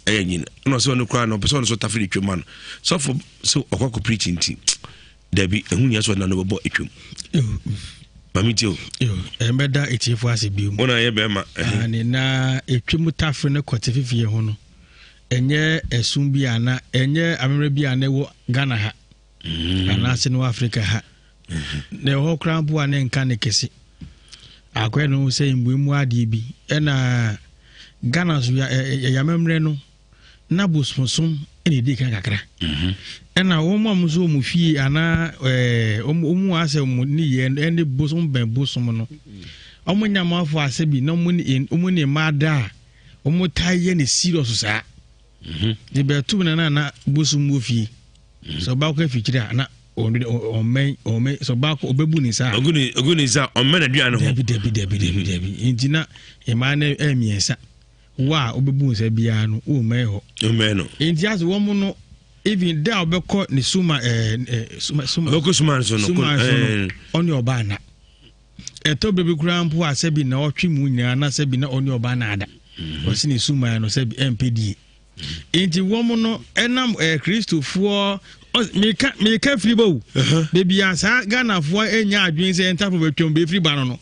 ɛyɛ nyin ɛna ɔsɛ ɔno koraa no ɔpɛ sɛ ɔno so tafere ne twam ma no sɔfo sɛ ɔkɔ akɔ preach nti dabi ɛho nyia sɛ ɔna no bɛbɔ atwam maame tie o ɛmbɛda etiefo ase bio mu wɔn a yɛ bɛrima ne na etwam tafere ne kɔte fifie ho no ɛnyɛ ɛsum bi ana ɛnyɛ amemmerɛ bi ana ɛwɔ Ghana ha mm. anaasɛ no Africa ha Na ɛwɔ hɔ koraa mpo a ne nka ne kɛse. Akɔyɛ no sɛ mmuamu adeɛ bi. Ɛna Ghana nso yɛ amammerɛ no na bosomsom na ɛdi kan kakra. Mhm. Ɛna wɔn a wɔn nso wɔn fie anaa ɛɛ wɔn wɔn asɛ wɔn ne yɛ ɛne bosom bɛn bosom no. Wɔn nya amanfo asɛ bi na wɔn ne wɔn ne mmaa da a wɔn taa yɛ ne serious saa. Mhm. De bɛtum na na na bosom wɔ fie. Mhm. Sɛ ɔbaako afikyiri a na ɔmmɛn ɔmmɛn sɛ ɔbaako ɔbɛbu ne nsa. Ogu ne ogu ne nsa ɔmmɛn aduane ho. Dabi dabi dabi dabi dabi nti na mmaa no ɛyɛ mmiɛnsa wo a ɔbɛbu nsa biara no ɔmmɛn hɔ. Ɔmmɛn no. Nti ase wɔn no even da a ɔbɛkɔ ne suma ɛɛ ɛɛ suma suma. Ɔbɛkɔ suma so no suma so no ɔne ɔbaa na ɛtɔ baabi koraa mpo a sɛbi na ɔtwe mu nyinaa na sɛbi na ɔne ɔbaa na ada ɔsi ne suma no sɛbi ɛmpɛ die. Nti wɔn no ɛnam ɛɛ kristofoɔ meka meka firi ba o beebi a saa Ghanafoɔ anya adwene sɛ ntafo bɛtwam bɛfiri ba no no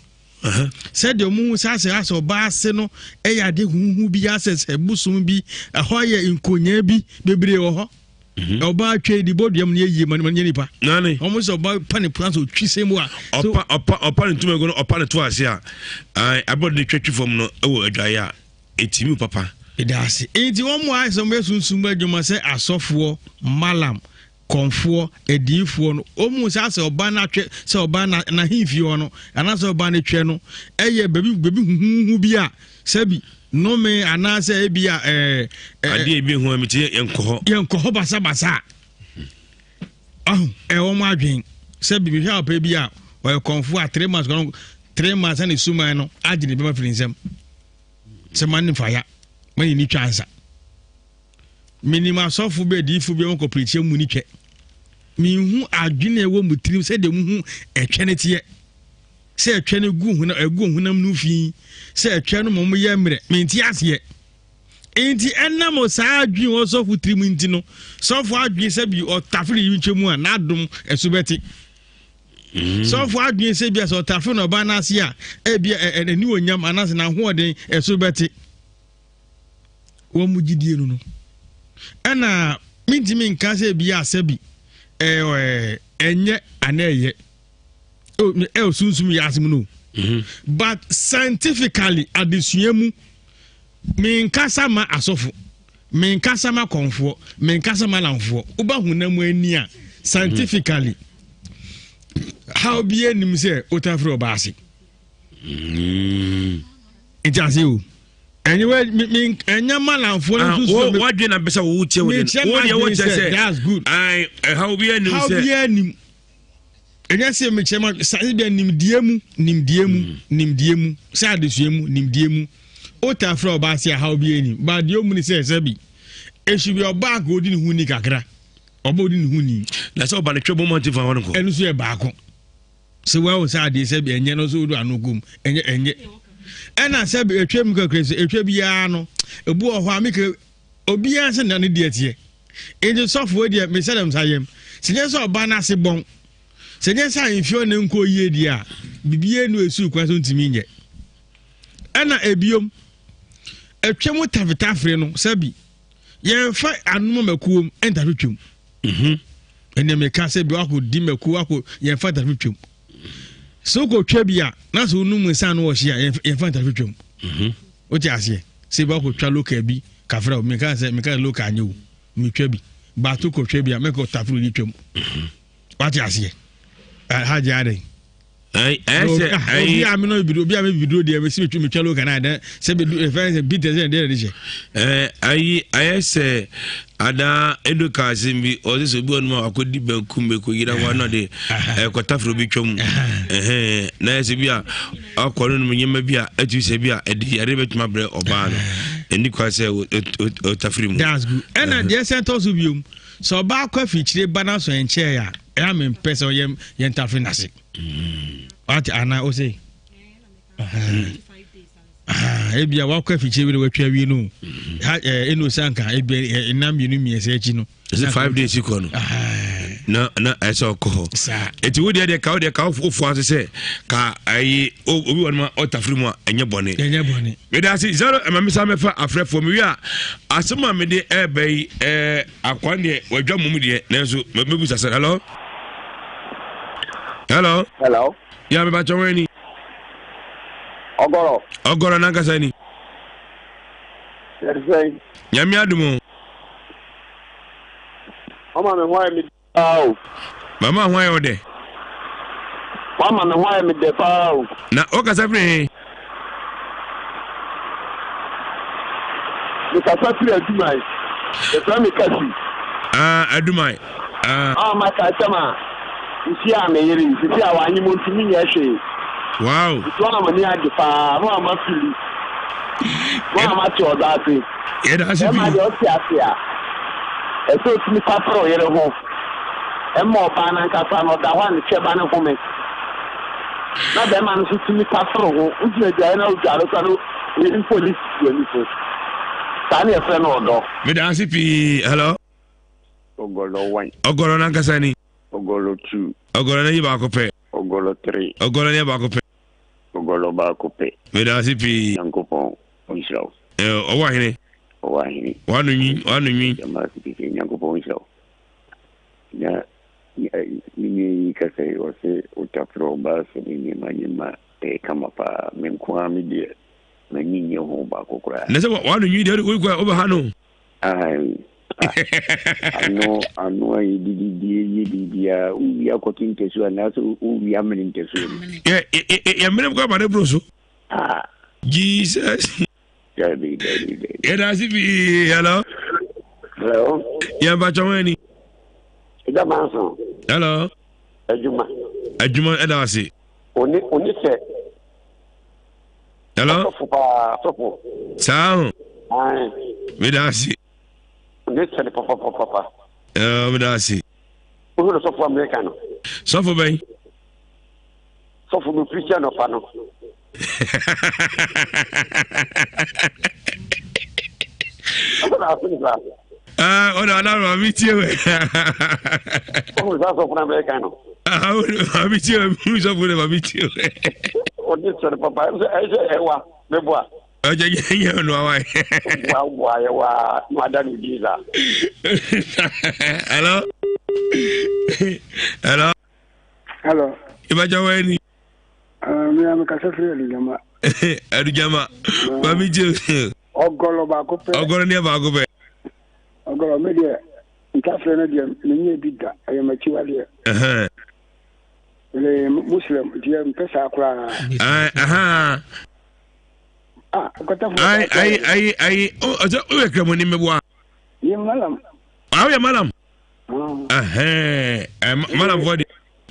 sɛdeɛ wɔn hu sɛ asɛ asɛ ɔbaa ase no ɛyɛ ade huhu bi asɛ sɛ bosom bi ɛhɔ yɛ nkonyaa bi bebree wɔ hɔ mhm. ɔbaa twɛ di bɔ duam ne yɛ yie ma ne nipa wɔn sɛ ɔbaa pa ne pona sɛ ɔtwi sɛ mu a ɔpa ɔpa ɔpa ne ntoma gu no ɔpa ne to ase a abɔde ne twɛ twi fam no ɛwɔ adwaeɛ a Ɛtumi papa. Meda ase. Enti wɔn a ayɛ sɛ wɔyɛ sunsum mu adwuma sɛ asɔfoɔ, malam, kɔmfoɔ, adiyifoɔ no, wɔhu sɛ asɛ ɔbaa no atwɛ sɛ ɔbaa no n'ahemfie hɔ no, anaasɛ ɔbaa no twɛ no, ɛyɛ baabi baabi huhuhu bi a sɛbi nnome anaasɛ ebi a ɛɛ. Adeɛ ebi ho a mi ti yɛn kɔ hɔ. Yɛn kɔ hɔ basabasa. Ɔho ɛwɔ wɔn adwene sɛ bibi hwɛ ɔpɛ bi a ɔyɛ kɔmfoɔ a 3 months 3 months ɛna suman no agye ne bɛma firi nsam. Sɛ ma ne fa ya ma ne ni twa ansa. Menim asɔfo bi adiifo bi wɔn kɔ pirikyia mu ni twɛ. Menhu adwene a ɛwɔ mu tirim sɛdeɛ muhu ɛtwɛ no teɛ. Sɛ ɛtwɛ no gu honam ɛgu honam no fi sɛ ɛtwɛ no ma wɔn yɛ mmerɛ mente aseɛ. Nti ɛnam saa adwene wɔ sɔfo tirim nti no sɔfo adwene sɛ bi ɔtafere yi ntwa mu a n'adom ɛso bɛte. Sɔfo adwene sɛ bi a sɛ ɔtafere na ɔbaa n'ase a ebi ɛni onyam anaasɛ n'ahoɔden ɛso bɛte. Wɔn mu gyidie no no ɛna mintimi nka sɛ ebi asɛ bi ɛɛ ɛnyɛ ana ɛyɛ ɛwɔ sunsum yɛ asem no mhm. but scientifically adesua mu menkasa ma asɔfo menkasa ma kɔnfoɔ menkasa ma lamfoɔ woba honam ani a scientifically how bi anim sɛ wotafiri ɔba ase mm. nti ase o ɛnyɛ wɛ mi mi ɛnyɛ malamfoɔ no nso so wadwe na bɛsɛ wo kyɛ wo de wo deɛ wo kyɛ sɛ that's good ɛhaw bi anim sɛ haw bi anim ɛnyɛ sɛ mekyerɛ ma sa ebi nimdeɛ mu nimdeɛ mu mm. nimdeɛ mu sɛ adesua mu nimdeɛ mu wota frɛ ɔbaa sɛ ahaw bi anim ba deɛ ɔmu ne sɛ sɛ bi ɛsu bi ɔbaa ka ɔdi ne ho ni kakra ɔba ɔdi ne ho ni na sɛ ɔba no twɛ bɔ mɔnte fa hɔ no kɔ ɛno nso yɛ baako sɛ wahu sɛ adeɛ sɛ bi ɛnyɛ no so wodu ano gom ɛnyɛ ɛnyɛ ɛna sɛ ɛtwa mu kakra sɛ ɛtwa biara no ebu wɔ hɔ a meka obiara sɛ na ne deɛ teɛ nti sɔfoɔ deɛ mesɛ dɛm sa yam sɛ nyɛ sɛ ɔba no ase bɔn sɛ nyɛ sɛ ahemfie ɔne nkɔ yie deɛ a biribiara nu ɛsuu kwan so ntumi nyɛ ɛna ebiom ɛtwa mu tafetafere no sɛbi yɛmfa anom makuom ɛntafe twam mhm. ɛnna meka sɛ bi wakɔ di mako wakɔ yɛmfa ntafe twam sɛ wokɔtwa bi a na sɛ wonum nsa no wɔhye a yɛmfa ntafe twam mhm. Wote aseɛ? Sɛ bi akɔtwa local bi kafra o, meka sɛ meka sɛ local anyɛ o, metwa bi. Bato kɔtwa bi a mɛkɔ taforo di twam. Wate aseɛ? Hagye adɛn? Ɛsɛ obi a mi no bi obi a mi bi duro deɛ mi si mi twa mi twa loka na dɛ sɛ bi du efɛn sɛ bi tɛ sɛ deɛ de hyɛ. Ɛɛ ayi ayɛ sɛ ada edo ka asɛm bi ɔsɛ sɛ obi wɔ nom a wakɔdi banku meko yira hɔ na ɔde ɛkɔtaforo bi twam ɛhɛn na ayɛ sɛ bi a akɔ no nom nneɛma bi a ɛtumi sɛ bi a ɛde yare bɛtumi abrɛ ɔbaa no ɛni kwa sɛ ɔtafiri mu. That's good ɛna deɛ sɛ ɛtɔ so biom sɛ ɔbaa kɔ afikyire ba n'aso ɛnkyɛɛ a ɛyà mi mpɛ sɛ ɔyɛ yɛn tafiri n'ase. Wate ana o se ebia wakɔ afikyire bi na watwa awie no ha ɛɛ ɛna osanka ebia ɛnam mmienu mmiɛnsa akyi no. Ɛsɛ five days kɔ no na na ɛsɛ ɔkɔ hɔ eti wo deɛ deɛ ka wo deɛ ka wo fo ase sɛ ka ayi obi wɔ no ma ɔtafiri mu a ɛnyɛ bɔne. Ɛnyɛ bɔne. Mede ase zero ɛma mi sa mɛfa afrɛfoɔ mi wi a asɛm a mede ɛɛbɛ yi ɛɛ. Akwan deɛ wadwa mom deɛ nanso mɛbusa sɛ hello hello hello yà mɛ bàtɛ wɔn ani ɔgɔrɔ ɔgɔrɔ nankasa ni yɛsɛn nyame adum o ɔma mi ho ayɛ mi paa o mama ho ayɛ ɔdɛ wama me ho ayɛ me dɛ paa o. Na wokasa firi he? Mekasa firi Aduman. Yɛfrɛ me Kasi. Ah, Aduman. Ah. Ah, maka asɛm a mehyiaa me yere yi, sisi a wanye mu ntumi nyɛ hwee. Wow. Nti ɔma m'ani agye paa, na wama fili. Na wama te ɔdɔ ase. Yɛda ase pii. Bɛrima deɛ ɔte ase a, ɛsɛ otumi tapere ɔyere ho. Ɛma ɔbaa no ankasa no, ɔda hɔ a ne twɛba no home. Na bɛrima no nso tumi tafere ho. Wogyina adwaeɛ na wodware koraa no, oyere mfoni sisi w'ani so. Saa na yɛfrɛ no ɔdɔ. Meda ase pii. Hello. Ɔgɔlɔ one. Ɔgɔlɔ n'ankasa ni. Ɔgɔlɔ two. Ɔgɔlɔ n'ayi baako pɛ. Ɔgɔlɔ three. Ɔgɔlɔ n'yɛ baako pɛ. Ɔgɔlɔ baako pɛ. Meda ase pii. Nyankopɔn ɔnhyira wo. Ɔwɔ ahene. Ɔwɔ ahene. Wano nwi, wano nwi. Yɛma ase keke Nyankopɔn nhyira wo. Na me nua yi kasa yi ɔse otafere ɔbaa so ne nneɛma nneɛma ɛyɛ kama paa. Me nko ara me deɛ m'ani nnye ho baako koraa. Na sɛ wano nwi deɛ wokɔ wobɛha no. Ae, ah, ano ano a yɛdididie yɛ biribiara wowie akɔto ntasuo anaasɛ wowie amene ntasuo no. Yɛ yɛ yɛ mene kɔ aba ne boro so. Ah. Jesus. Dabi dabi dabi. Yɛda ase pii. Hello. Hello. Yɛn ba kyɛn ani. Ɛda manso. Hello. Adwuma. Adwuma ɛda ase. Oni oni sɛ. Hello. Sɔfo paa sɔfo. Saa ho. Ayi. Meda ase. Oni sɛ ne papapapa. Ɛɛ meda ase. Wohuru sɔfo Amerika no. Sɔfo bɛn. Sɔfo no firi sɛ nɔpa no. Ah, ɔna ɔna maame tie wɛ. Ɔhun sá sɔfo na bɛyɛ kan no. Ah, maame tie wɛ, mi sɔfo na maame tie wɛ. Ɔdi sɔrɔ papa, ɛsɛ ɛsɛ ɛwa, mɛ bɔ a. Ɔjɛ nyɛ nyɛ ɔnu awa yɛ. Bua bua yɛ wa, n'o da n'o di sa. Hello. Hello. Hello. Ìbàjẹ́ wọ́n ni. Ah, mi àmì kasa firi Adujama. Adujama. Mami jẹ. Ɔgɔlɔ baako pɛ. Ɔgɔlɔ ni yɛ baako pɛ. Ɔgɔlɔ mi deɛ ntafere no deɛ menyɛ bi da ɛyɛ m'akyiwadeɛ. Mene Muslim deɛ mpɛ saa koraa. Ah, nkɔtafo. Ayi ayi ayi ayi ɔsɛ oyɛ kramoni mɛboa. Yɛ malam. Ah, oyɛ malam. Malamfoɔ deɛ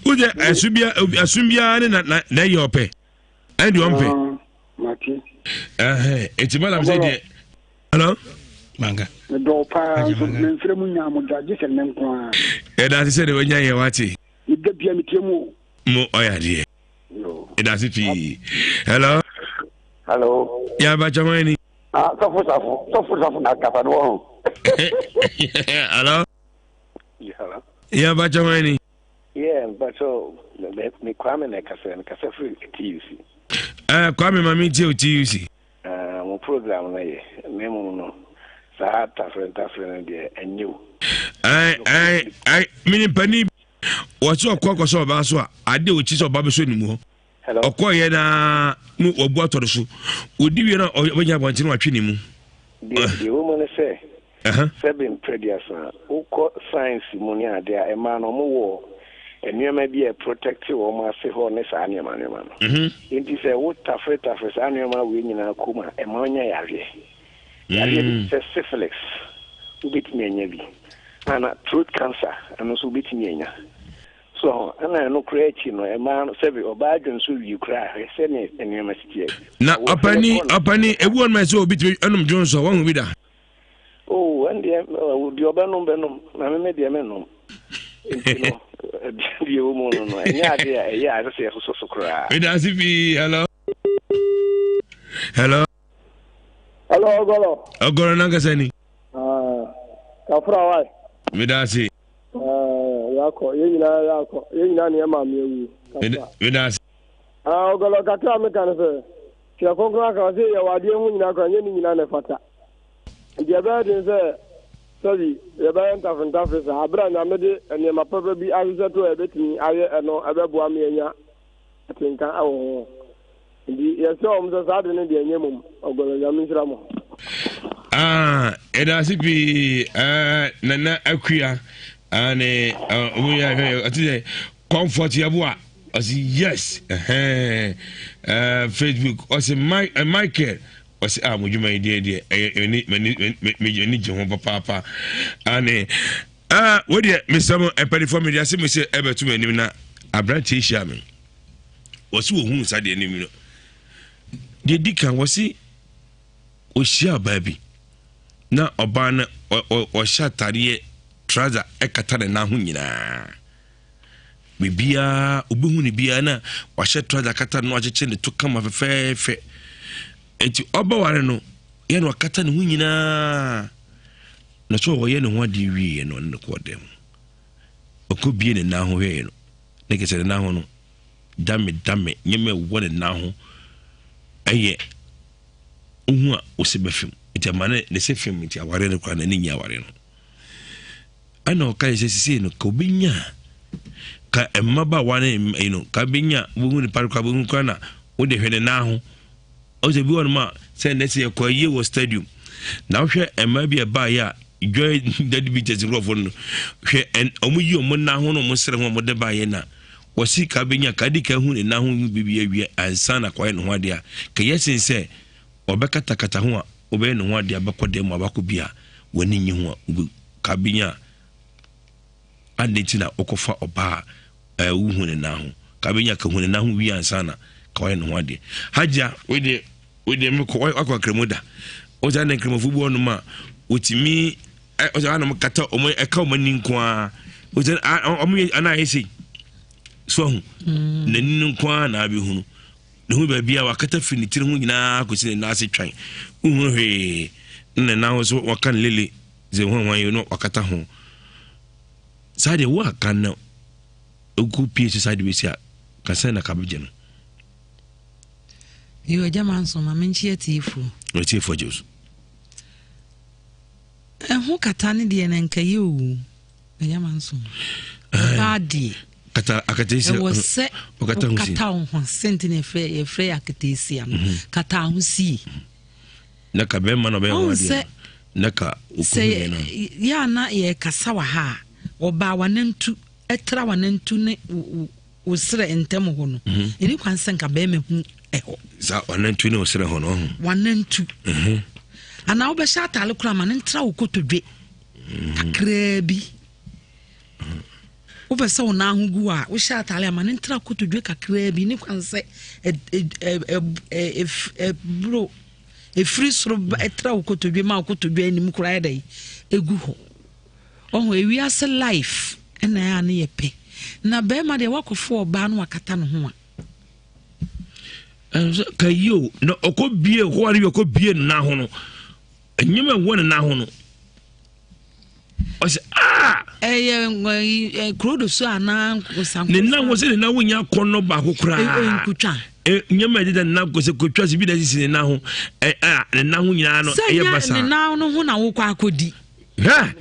wosɛ ɛso bia ɛso biara ne na na na ɛyɛ ɔpɛ ɛne deɛ ɔmpɛ eti malam sɛ deɛ hello manga medɔw paa nso memfrɛ mu nyaa mo da gye sɛ nnɛ nko a ɛda ase sɛ deɛ wanya yɛ wate meda bia metie mu o mo ɔyɛ adeɛ ɛda ase pii hello hello yɛabakyɛ hwan ni Ah, sɔfo safo, sɔfo safo na kasa no wɔn. Hello. Yeah, bacha hwan ni? Yeah, bacha me me Kwame na kasa, me kasa firi TUC. Eh, Kwame ma me tie TUC. Ah, mo program no ye. Na mu no saa tafere tafere no deɛ ɛnyɛ o. Eh, eh, eh, me nipa ni wɔsɛ ɔkɔ kɔ sɛ ɔbaa so a ade ɔkyi sɛ ɔba bɛsɔ ne mu hɔ. Ɔkɔeɛ no ara na wabu atɔ no so. Ɔdi wie no a ɔbɛgyina abɔnten na watwe ne mu. Deɛ deɛ ɛwɔ mu ne sɛ, sɛbe mprɛduasa, wokɔ science mu ne adeɛ a, mmaa no wɔwɔ. nneɛma bi a ɛprotɛkte wɔn ase hɔ ne saa nneɛma nneɛma no. Enti sɛ wo tafere tafere saa nneɛma wei nyinaa kɔ mu a, ɛma wonya yareɛ. Yareɛ bi te sɛ syphilis, wobɛtumi anya bi. Ana throat cancer, ɛno nso wobɛtumi anya. So ho, ɛna ɛno koraa akyi no, ɛmaa no, sɛbe ɔbaa dwonso wie koraa, hwɛ sɛdeɛ nneɛma si teɛ. Na ɔpani, ɔpani, ebi wɔ nom a ɛsɛ obi tumi ɛnom dwonso, wahu bi da? Oh, ɛndeɛ, deɛ ɔbɛnom bɛnom, na me me deɛ mennom. Nti no, deɛ ɛwɔ mu no no, ɛnyɛ adeɛ a ɛyɛ a ɛsɛ sɛ yɛsosɔ so koraa. Meda ase pii, hello. Hello. Hello, Ɔgɔlɔ. Ɔgɔlɔ nankasa ni. Ah, kafra wae. Meda ase. Ah, yakɔ, yɛn nyinaa yakɔ, yɛn nyinaa ne yɛn maame awu. Kafra. Meda ase. Ah, Ɔgɔlɔ kakra meka no sɛ, Twerɛ Kronkron aka ɔse yɛwɔ adeɛ ho nyinaa koraa, nyɛ ne nyinaa na ɛfata. Nti ɛbɛyɛ den sɛ sɛbi yɛbɛyɛ ntafentafere saa, bere a Nyame de nneɛma papa bi ahyehyɛ to a yɛbɛtumi ayɛ ɛno ɛbɛboa ma yɛanya atenka wɔ ho. Nti yɛsrɛ wɔn sɛ saa ade no deɛ ɛnyɛ mmom. Ɔgɔlɔ Nyame nhyira mo. Ah, ɛda ase pii ah, Nana Akua ah, ne ah, ɔmo yɛ ahwɛ ɔte sɛ Comfort Yeboah ɔsi yes ɛhɛn uh, Facebook ɔsi uh, Michael ɔsi ah mo dwuma yi deɛ deɛ ɛyɛ ɛni mɛni mɛni gye ho papaapa ane ah wo deɛ mesɛ mo mpanyinfoɔ mi de ase mi sɛ ɛbɛto mi anim na aberanteɛ hyia mi wɔsi wɔ hu nsa deɛ anim no deɛ di kan wɔsi ohyia ɔbaa bi na ɔbaa no ɔhyɛ ataadeɛ trouser ɛkata ne nan ho nyinaa. Biribiara, wobɛhu no biara na wahyɛ trouser akata no akyekyere ne to kama fɛfɛɛfɛ. Nti ɔbɛware no, yɛ na wakata ne ho nyinaa. Na so ɔyɛ ne ho adeɛ wieɛ no ɔne no kɔɔ dɛm. Ɔkɔ bie ne nan ho hwɛɛ no. Ne kɛsɛ ne nan ho no, dame dame, nneɛma ɛwɔ ne nan ho ɛyɛ wohu a wosɛ bɛfem. Nti ama ne ne se fem nti awareɛ no koraa n'ani nye awareɛ no. Ɛna ɔkae sɛ sisei no ka obenya ka mmabaawa ne yi no ka benya wohu ne pare kora wohu kora na wode hwɛ ne nan ho ɔsɛ bi wɔnom a sɛ nnɛ sɛ yɛkɔ ayie wɔ stadium na wohwɛ mmaa bi a ɛbaeɛ a joy daddy beaters nkurɔfoɔ no hwɛ ɔmo yi ɔmo nan ho na ɔmo srɛ ho ɔmo de baeɛ na wɔsi ka benya ka di ka hu ne nan ho bibi awie ansa na kɔyɛ ne ho adeɛ a kɛyɛ sen sɛ Ɔbɛkatakata ho a, wobɛyɛ ne ho adeɛ abɛkɔ dan mu abakɔ bi a w'ani nnye ho a, wobɛ ka benya a, adɛn nti na wokɔfa ɔbaa a ɛɛ wohu ne nan ho? Ka benya ka hu ne nan ho wie ansa na ka wayɛ ne ho adeɛ. Hajia, wei deɛ wei deɛ mekɔ wakɔ akramu da. Wosɛ na nkramofo bi wɔ nom a wɔtumi ɛ ɔsɛ anam kata wɔn ɛka wɔn ani nko ara. Wosɛ wɔn yɛ anaa ayɛ sei. So ahu mm. n'ani no nko ara na abɛhunu. Ne ho baabi a wakata firi ne tiri ho nyinaa kɔsi ne nan ase twan. Wohunu hwee. Na ne nan ho so waka ne lele dze ho hwan yi no wakata ho. Saa deɛ wo aka no ɛkɔ pie so saa deɛ bɛsi a ka sɛn na ka bɛgye no. Yo agya manso ma menkye atiefoɔ. Atiefoɔ gye so. Ɛho kata ne deɛ na nka yɛ o. Agya manso. Ɔbaa deɛ. Kata akateesia. Ɛwɔ sɛ ɔkata ho sie. Ɔkata wo ho sɛnti na yɛfrɛ yɛfrɛ yɛ akateesia no. Mhm. Kata ho sie. Na ka bɛrima na ɔbɛyɛ ho adeɛ. Na ka okunu yɛ no. Sɛ yɛ ana yɛkasa wɔ ha a ɔbaa wanantu ɛtra wanantu ne wo serɛ ntɛm hɔ no. Mhm. Ɛni kwan sɛ nka bɛrima hu ɛhɔ. Sa wanantu ne wo serɛ hɔ no. Wanantu. Mhm. Anaa wobɛhyɛ ataale koraa ma ne ntra wo kotodwe. Kakraa bi. Wopɛ sɛ wo nan ho gu a, wohyɛ ataade a ma no ntra kotodwe kakraa bi ne kwan sɛ ɛboro ɛfiri soro ɛtra wo kotodwe ma wo kotodwe anim koraa yɛ dɛ ɛgu hɔ. Ɔho ewiase life ɛna ɛa ne yɛ pɛ. Na bɛrima deɛ wakɔfo ɔbaa no wakata ne ho a. Ka yi o na ɔkɔ bie hɔ a ne ɔkɔ bie ne nan ho no nneɛma ɛwɔ ne nan ho no. ɔsɛ aa. ɛyɛ kuro do so anaa nsanko. Ne nan ho sɛ ne nan ho nya akɔnɔ baako koraa. Nkutwa. Nneɛma ɛdeda ne nan sɛ kotwa sɛ bi na esisi ne nan ho ɛ a ne nan ho nyinaa no ɛyɛ basaa. Sɛ ne nan no ho na wokɔ akɔdi. Hɛ.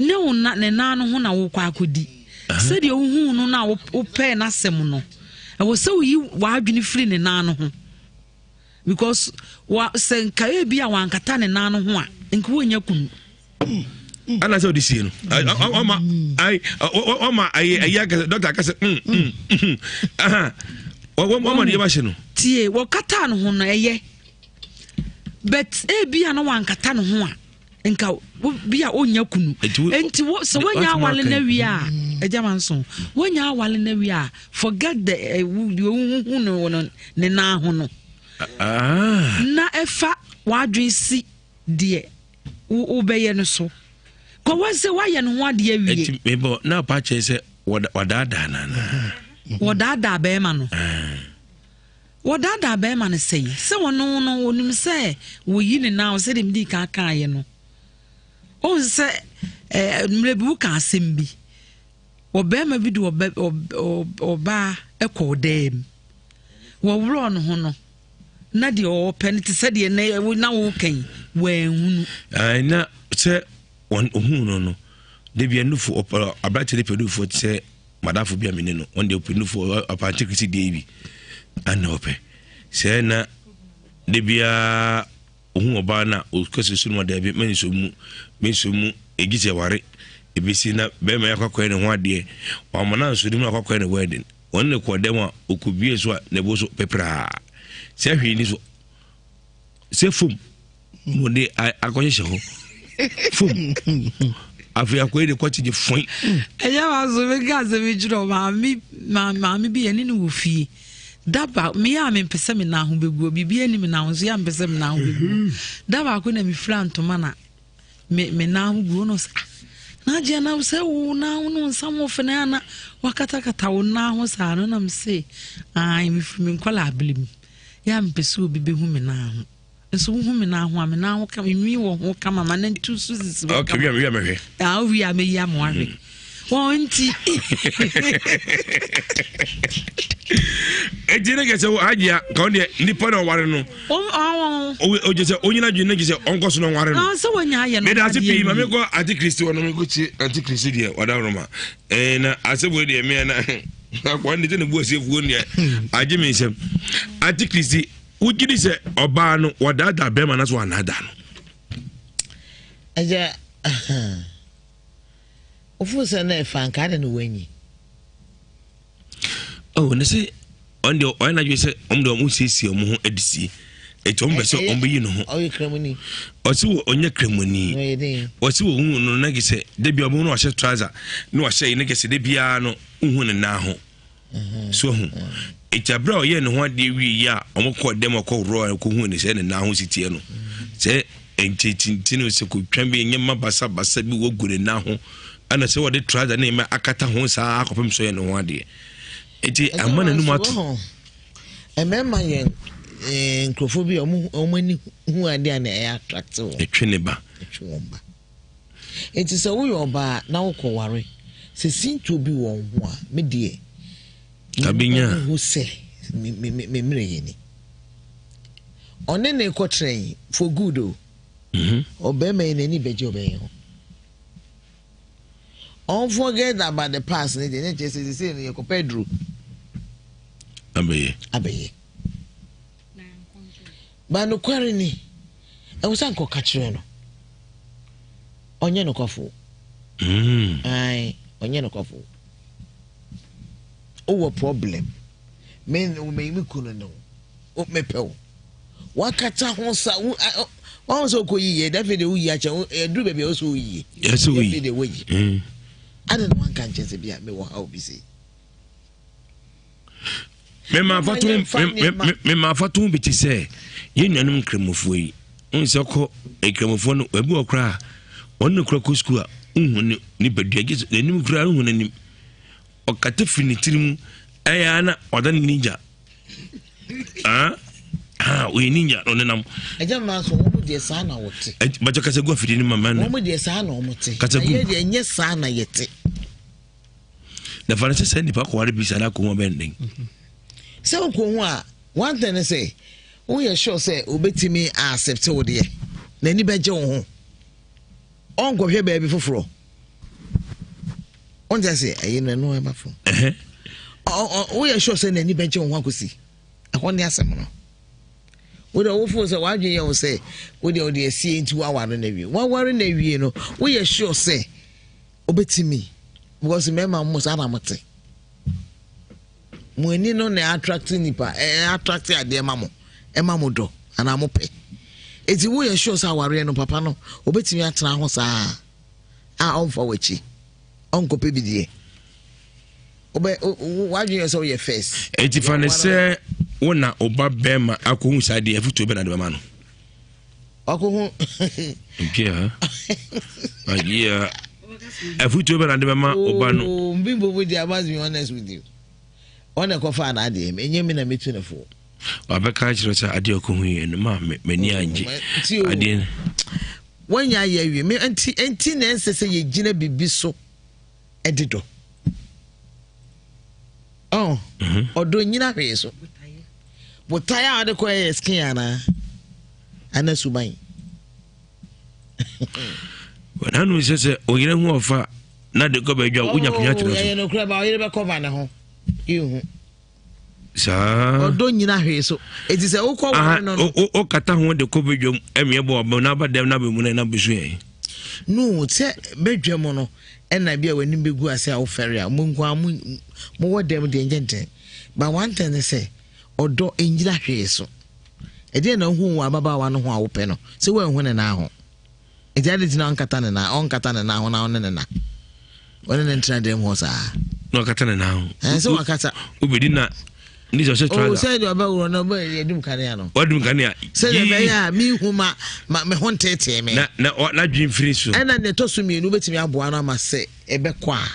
Ne wo na ne nan no ho na wokɔ akɔdi. Sɛdeɛ wohuu no na wopɛɛ n'asɛm no ɛwɔ sɛ woyi w'adwene firi ne nan no ho. Because wa sɛ nka ebi a wankata ne nan no ho a nka wɔnya kunu. Ana sɛ ɔde sie no ɔma ayi ɔma ayi ayi akasɛ dɔkta akasɛ mm mm mm ɔma de yɛ ba hyɛ no. Tie wɔkata ne ho no ɛyɛ but ebi a na wankata ne ho a nka bi a ɔnya kunu nti sɛ wonya awale no awie a agya ma nso wonya awale no awie a forget the eh, deɛ wohuhu no wɔ ne nan ho no ah. na ɛfa w'adwene si deɛ wobɛyɛ no so kɔwɔ sɛ woayɛ no ho adeɛ awie nti mebɔ na apa kyerɛ sɛ wɔdaadaa no anaa wɔdaadaa bɛrima no ah. Wɔdaadaa barima no sɛn? Sɛ ɔno no, ɔnim sɛ wɔyi ne nan sɛdeɛ medii kan kaeɛ no. Ɔhu sɛ eh, mmerɛ bi woka asɛm bi, ɔbarima bi de ɔbaa kɔɔ dan mu. Wɔworɔɔ ne ho no, na deɛ ɔpɛ no te sɛ deɛ na woka yi, wanhunu. Na sɛ ɔhuu no no, da bia nufo aberante no pɛ nufo te sɛ Madamfo bi a me ne no, ɔno deɛ ɔpɛ nufoɔ, ɔpɛ kisi deɛ bi ana ɔpɛ. Sɛ na de biara ohun ɔbaa na ɔkɛse so no ma daabi mensɔ mu mensɔ mu egye sɛ ware ebesi na bɛrima yɛ akɔkɔɛ ne ho adeɛ ɔmo na nso ne mu akɔkɔɛ ne wedding wɔn ne kɔ dɛm a ɔkɔbie so a ne bo so pepraa sɛ hwee ni so sɛ fom na ɔde akɔhyehyɛ hɔ fom afei akɔyɛ de kɔkye gye foin. ɛyɛ wa so mi ka asɛm yi kyerɛ maame maame bi yɛne no wɔ fie daba meyɛ a mempɛ sɛ me nan ho bɛguo biribi ani me nan ho so yɛ a mempɛ sɛ me nan ho bɛguo da baako na mefira ntoma na me me nan ho guo no sɛ ah na agye na sɛ wo nan ho no nsa ho fene ana wakatakata wo nan ho saa no nam se ai mefiri me nkɔla abere mu yɛ a mepɛ sɛ obi bɛhu me nan ho Nso wohu me nan ho a, me nan ho kama, nwi wɔ ho kama, ma nantu so sisi hɔ kama. Okay, wia mehwɛ. Ah, wia meyi ama wahwɛ. Hmm. Wɔn nti. Eti ne kɛsɛ wo agyia ka wɔn deɛ nipa na ɔware no. O gye sɛ onyina dwi ne gye sɛ ɔnkɔ so na ɔware no. Sɛ wɔnya ayɛ no. Meda ase pii ma mekɔ antikristi wɔ no mekɔ tie antikristi deɛ wada roma. Ɛɛ na asɛm wei deɛ mmea na akɔa ne sɛ ne bu asiefuo deɛ agye me nsɛm. Antikristi Wogye di sɛ ɔbaa no wɔdaadaa bɛrima no so anaadaa no? Agya, wofo sɛ na ɛfa nka de no wanyi. Oh, ne sɛ ɔno deɛ ɔyɛ n'adwene sɛ ɔmo deɛ ɔmo siesie ɔmo ho adi sie eti ɔmo bɛ sɛ ɔmo bɛyi ne ho. Ɔyɛ kramoni. Ɔsi wɔ ɔnyɛ kramoni. Ɔsi wɔ ohun no na gesɛ debi ɔmo no wahyɛ trouser na wahyɛ yi ne gesɛ debi ara no ohun ne nan ho. So ahu? Enti abere a ɔyɛɛ ne ho adeɛ wie yi a wɔkɔɔ dɛm ɔkɔ worɔ a ɔkɔhuu ne sɛ ne nan ho si teɛ no sɛ ntintinti no sɛ kotwa bi nneɛma basabasa bi wɔgu ne nan ho ɛna sɛ wɔde trouser ne nneɛma akata ho saa akɔpem sɛ ɔyɛ ne ho adeɛ enti ama n'anum ato. Mmarima yɛ eh, nkurɔfoɔ bi a wɔn ani hu adeɛ a na ɛyɛ attract wɔn. Ɛtwe ne ba. Ɛtwe wɔn ba. Enti sɛ woyɛ ɔbaa na wokɔware, sɛ sintɔ bi wɔ wo ho a, me deɛ, Kabenya. hu sɛ me me me mmerɛ yɛ ni. Ɔne ne kɔtrɛ yi for good o. Mhm. Ɔbɛrima yi n'ani bɛgye ɔbɛyɛ ho. Ɔnforget about the past ne deɛ ne kyerɛ sɛ sɛ no yɛkɔpɛ aduro. Abɛyɛ. Abɛyɛ. Ba nokware ni, ɛwɔ sɛ anka ɔka kyerɛ no. Ɔnyɛ nokwafo. Mm. Ae, ɔnyɛ nokwafo. Wowɔ problem. Me me me kunu ne wo. Mepɛ wo. Wakata ho sa wo wɔn sɛ ɔkɔ yie dafe de woyi akyɛ ɛduru baabi a wɔsɛ woyie. Ɛsɛ woyi. Dafe de woyi. Mm. Ade na wanka nkyɛn sɛ bi a mewɔ ha obi sei. Mema afato bi te sɛ yɛn nuanom nkramofoɔ yi n sɛ kɔ nkramofoɔ no ebi wɔ koraa wɔn ne kora kɔ sukuu a nhu ne nipadua gye sɛ n'anim koraa nhu n'anim ɔkata firi ne tiri mu ɛyɛ ana ɔda ne ninja ah ah ɔyɛ ninja na ɔnenam. Ɛgya mmaa nso wɔn deɛ saa na wɔte. Bàtɛ kasa gu afidie no ma mɛ no. Wɔn deɛ saa na wɔn te. Kasa gu. Ɛyɛ deɛ nyɛ saa na yɛte. Na fa no sɛ saa nipa kɔware bi saa na akɔhu abɛn den. Mhm. Sɛ wokɔhu a one thing ne sɛ woyɛ sure sɛ obɛtumi accept wo deɛ n'ani bɛgye wo ho ɔnkɔhwɛ baabi foforɔ wonte ase ɛyi no ɛno ɛba fam woyɛ sure sɛ n'ani bɛgye wo ho akɔsi ɛhɔ ne asɛm no. Wo deɛ wofoo sɛ w'adwene yɛ wo sɛ wo deɛ wode asie nti woaware no awie. Woaware no awie no, woyɛ sure sɛ wobɛtumi because mmarima mo saa na mote. Mo ani no na attract nipa, ɛ attract adeɛ ma mo, ɛma mo dɔ anaa mo pɛ. Eti woyɛ sure sɛ awareɛ no papa no obɛtumi atena ho saa a ɔmfa w'akyi, ɔnkɔpɛ bi deɛ. Wobɛ w'adwene yɛ sɛ woyɛ first. Eti fa ne sɛ wo na wo ba bɛrima akɔhu saa deɛ afutuo bɛ na de bɛma no. Wakɔhu. Mpia. Agia. Afutuo bɛ na de bɛma wo ba no. Oh, mbimbo bu deɛ I must be honest with you. Ɔna ɛkɔfa n'adeɛ ɛnyɛ mi na metu ne fo. Wabɛka akyerɛ sɛ adeɛ ɔkɔhu yɛ no ma m'ani angye. Adeɛ. Wɔnyɛ ayɛ awie me nti nti na ɛnsɛ sɛ yɛgyina biribi so. ɛde dɔ ɔn mhm. ɔdɔ nyina hwee so botae a ɔde kɔ yɛ skin anaa ana suban nanu sɛ sɛ ɔyere ho ɔfa na de kɔ baabi a wonya konya tena so ɛyɛ nokorɛ ba ɔyere bɛkɔ ba ne ho yɛhu Saa. Ɔdɔ nyina hwee so. Eti sɛ wokɔ ware no no. Wokata ho de kɔ badwam ɛmeɛ bɔ ɔbɛn na aba dɛm na abɛmu na ɛna bɛsu yɛn. No sɛ badwam no ɛna bi a w'anim bɛgu ase a wofɛre a mo nko a mo mowɔ dɛm deɛ nyɛ den. But one thing ne sɛ ɔdɔ nyina hwee so. Ɛdeɛ na wohu wɔ ababaawa no ho a wopɛ no sɛ woanhu ne nan ho. Nti adɛn nti na ɔnkata ne nan ɔnkata ne nan ho na ɔne ne na ɔne ne ntena dɛm hɔ saa. Na ɔkata ne nan ho. Ɛn sɛ wakata. Obedi na ne sɛ ɔhyɛ trouser. O sɛ deɛ ɔbɛworɔ no ɔbɛ yɛdum kanea no. Wadum kanea. Sɛ deɛ ɛbɛyɛ a mehu ma ma me ho ntetee me. Na na n'adwene firi so. Ɛna deɛ ɛtɔ so mmienu wobɛtumi aboa no ama sɛ ɛbɛkɔ a.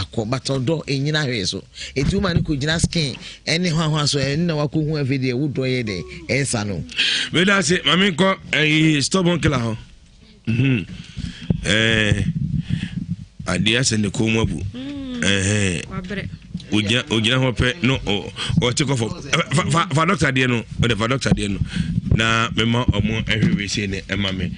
akɔ but ɔdɔ ɛnyina hwee so ɛti woma no kɔgyina skin ɛne hwahwa so ɛne na wakɔhu afei deɛ wo dɔ yɛ dɛ ɛnsa no. Meda ase ma menkɔ ɛyi stubborn killer hɔ mhm. ɛɛ adeɛ asɛ ne kɔn mu abu mm. ɛhɛn ogyina ogyina hɔ pɛ no ɔte kɔ fam fa fa fa dɔkta deɛ no ɔde fa dɔkta deɛ no na mema ɔmo ɛhwɛ wei sei ne ɛma me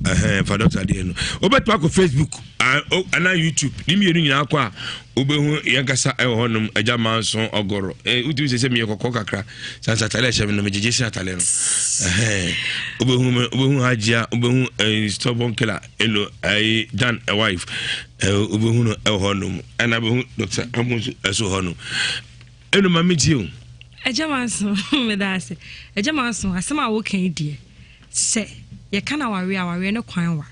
ɛhɛn fa dɔkta deɛ no wobɛtumi akɔ facebook. Anaa YouTube ne mmienu nyinaa kɔ a wobɛhu yɛn kasa ɛwɔ hɔnom agya manso ɔgɔrɔ eh, wotumi sɛ sɛ meyɛ kɔkɔɔ kakra sansa atale ɛhyɛ me no megyegye se atale no wobɛhu me wobɛhu hagyia wobɛhu eh, stubborn killer ɛno ɛyi dan a wife eh, wobɛhu no ɛwɔ hɔnom ɛna wobɛhu dr amu nso ɛso hɔnom ɛno ma metie o agya manso meda ase agya manso asɛm a woka yi deɛ sɛ yɛka no awareɛ awareɛ no kwan wa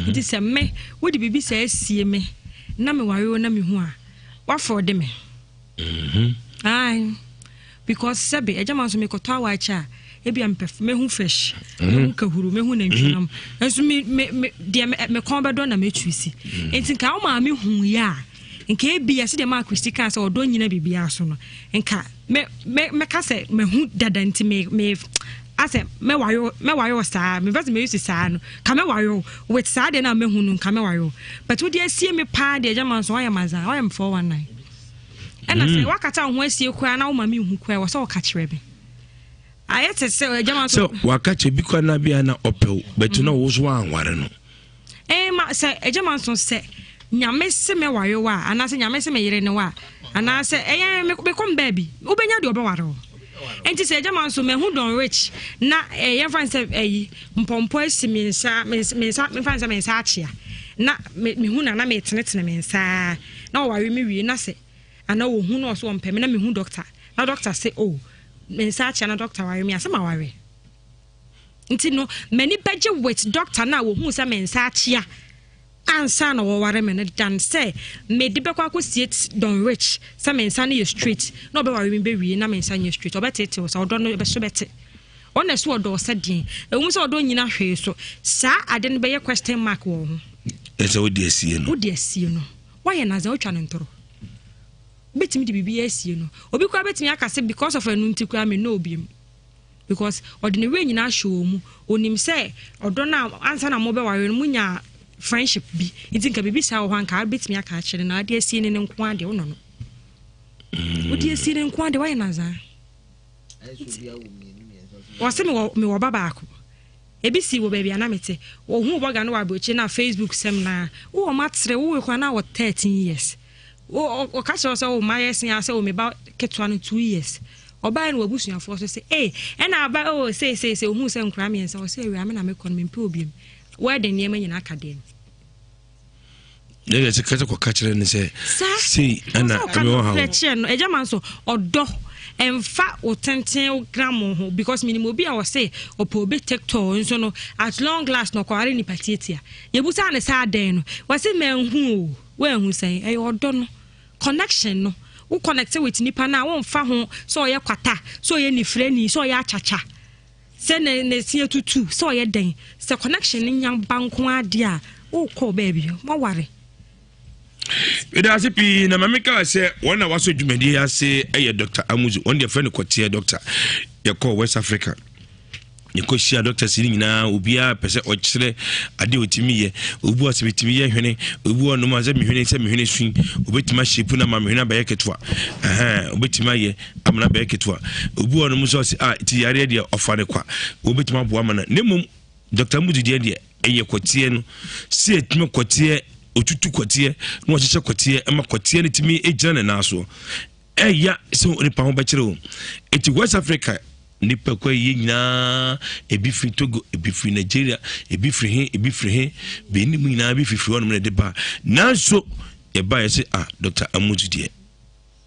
Nti sɛ me, wode biribi saa asie me na meware wo na mehu a, woafrɔde me. Mhm. Ae. Because sɛbe, agya ma nso mekɔtɔ awaakye a, ebia mepɛ mehu fish, mhm. mehu kahuru, mehu nantwinam. Mhm. Nso me me me deɛ me me kɔn bɛdɔ na metwi si. Nti nka wo maame hu yɛ a, nka ebia sɛdeɛ maa Kristi kaa sɛ ɔdɔ nyina biribiara so no, nka mɛ mɛ mɛka sɛ mahu dada nti me me asɛ mɛware wo mɛware wo saa mepɛ sɛ mɛyi si saa no ka mɛware wo with saa deɛ no a mɛhu no nka mɛware wo but wode asie me paa deɛ gyama nso wayɛ maza wayɛ me 419 ɛna sɛ mm. wakata wo ho asie koraa na woma menhu koraa wɔ sɛ wɔka kyerɛ me ayɛ te sɛ gyama nso sɛ waka kyerɛ bi koraa na bia na ɔpɛw bɛto na wo so anware no Ɛɛ ma sɛ agya ma nso sɛ nyame se mɛware wo a anaasɛ nyame se me yere ne wo a anaasɛ ɛyɛ mekɔ m baabi wobɛnya deɛ ɔbɛware wo nti sɛ agya ma nso mahu Don Rich na eh, yɛmfa ne sɛ ayi mpɔmpɔ asi me nsa me nsa memfa ne sɛ me nsa akyea na mehu na na metenetene me nsa na ɔware me wie na sɛ anaa ɔhu na ɔso ɔmpɛ me na mehu dɔkta na dɔkta sɛ oh me nsa akyea na dɔkta ware me a sɛ maware Nti no m'ani bɛgye with doctor no a wɔhuu sɛ me nsa akyea ansa na wɔware me no than sɛ mede bɛkɔ akɔsie Don Rich sɛ me nsa no yɛ straight na ɔbɛware me bɛwie na me nsa nyɛ straight. Ɔbɛteetew sɛ ɔdɔ no so bɛte. Ɔna ɛso ɔdɔ sɛ deɛn. Ɛwom sɛ ɔdɔ nyina hwee so. Saa ade no bɛyɛ question mark wɔ wo ho. Ɛsɛ wode asie no. Wode asie no. Woayɛ no adze a wotwa no ntoro. Wobɛtumi de biribi asie no. Obi koraa bɛtumi aka sɛ because of ɛno nti koraa mennɔ wo biom. Because ɔde ne werɛ nyinaa hyɛ wɔn mu. Onim sɛ ɔdɔ no a ansa na mobɛware no monya friendship bi. Nti nka biribi saa wɔ hɔ a nka wobɛtumi aka akyerɛ no na ade asie no ne nko ara deɛ wonɔ no. Mm. Wode asie no nko ara deɛ woayɛ no azaa. Wɔse mewɔ mewɔ ba baako. Ebi si wɔ baabi a na mete. Ohuu bɔga no wɔ aburokyire na Facebook sɛm na wowɔ matere wowɔ kora na wɔ 13 years. Ɔka kyerɛ wo sɛ wo ma yɛ sen asɛ wo me ba ketewa no 2 years. Ɔbaeɛ no w'abusuafoɔ so sɛ ee ɛna aba oo sei sei sei ohuu sɛ nkoraa mmiɛnsa ɔsɛ awia me na mekɔ no mempɛ obiam wedding nneɛma nyinaa aka dɛm. Ne deɛ sɛ kɛsɛ kɔka kyerɛ ne sɛ sei ɛna ɛmɛ wɔ ha o. Kyerɛ no ɛgya ma nso ɔdɔ ɛnfa wo tenten gram ho because minim obi a ɔse ɔpɛ obi tiktok nso no at long last na ɔkɔware nipa tiatia yɛbusa ne sɛ adɛn no wɔse manhu o woanhu sɛn ɛyɛ ɔdɔ no Connection no, wo connect with nipa no a wonfa ho sɛ ɔyɛ kwata, sɛ ɔyɛ nifirani, sɛ ɔyɛ akyakya, sɛ ne ne se atutu, sɛ ɔyɛ dɛn. Sɛ connection no nya ba nko ara deɛ a, wokɔ baabi, moaware. Meda ase pii na maame kaa sɛ wɔn na wasɔ dwumadie ase yɛ Dr. Amuzu wɔn deɛ fɛ no kɔteɛ doctor yɛkɔɔ West Africa yɛkɔhyia doctors no nyinaa obiara pɛ sɛ ɔkyerɛ adeɛ ɔtumi yɛ obi wɔ sɛ metumi yɛ hwene obi wɔ nom a sɛ mehwene sɛ mehwene sui obɛtumi ahyɛpu no ama mehwene abɛyɛ ketewa obɛtumi ayɛ ama no abɛyɛ ketewa obi wɔ nom sɛ ɔsɛ a ti yareɛ deɛ ɔfa no kwa obɛtumi aboa ma no na mmom Dr. Mudu deɛ deɛ ɛyɛ kɔteɛ no sɛ ɛtumi kɔteɛ ɔtutu kɔteɛ na ɔhyehyɛ kɔteɛ ma kɔteɛ no tumi gyina ne nan soɔ Ɛya sɛ onipa ho bɛkyerɛ o. Eti West Africa nipa kɔ yie nyinaa ebi firi Togo, ebi firi Nigeria, ebi firi he, ebi firi he, Benin mu nyinaa ebi fifiri hɔnom na ɛde ba. Nanso yɛba yɛ sɛ ah Dr. Amuzu deɛ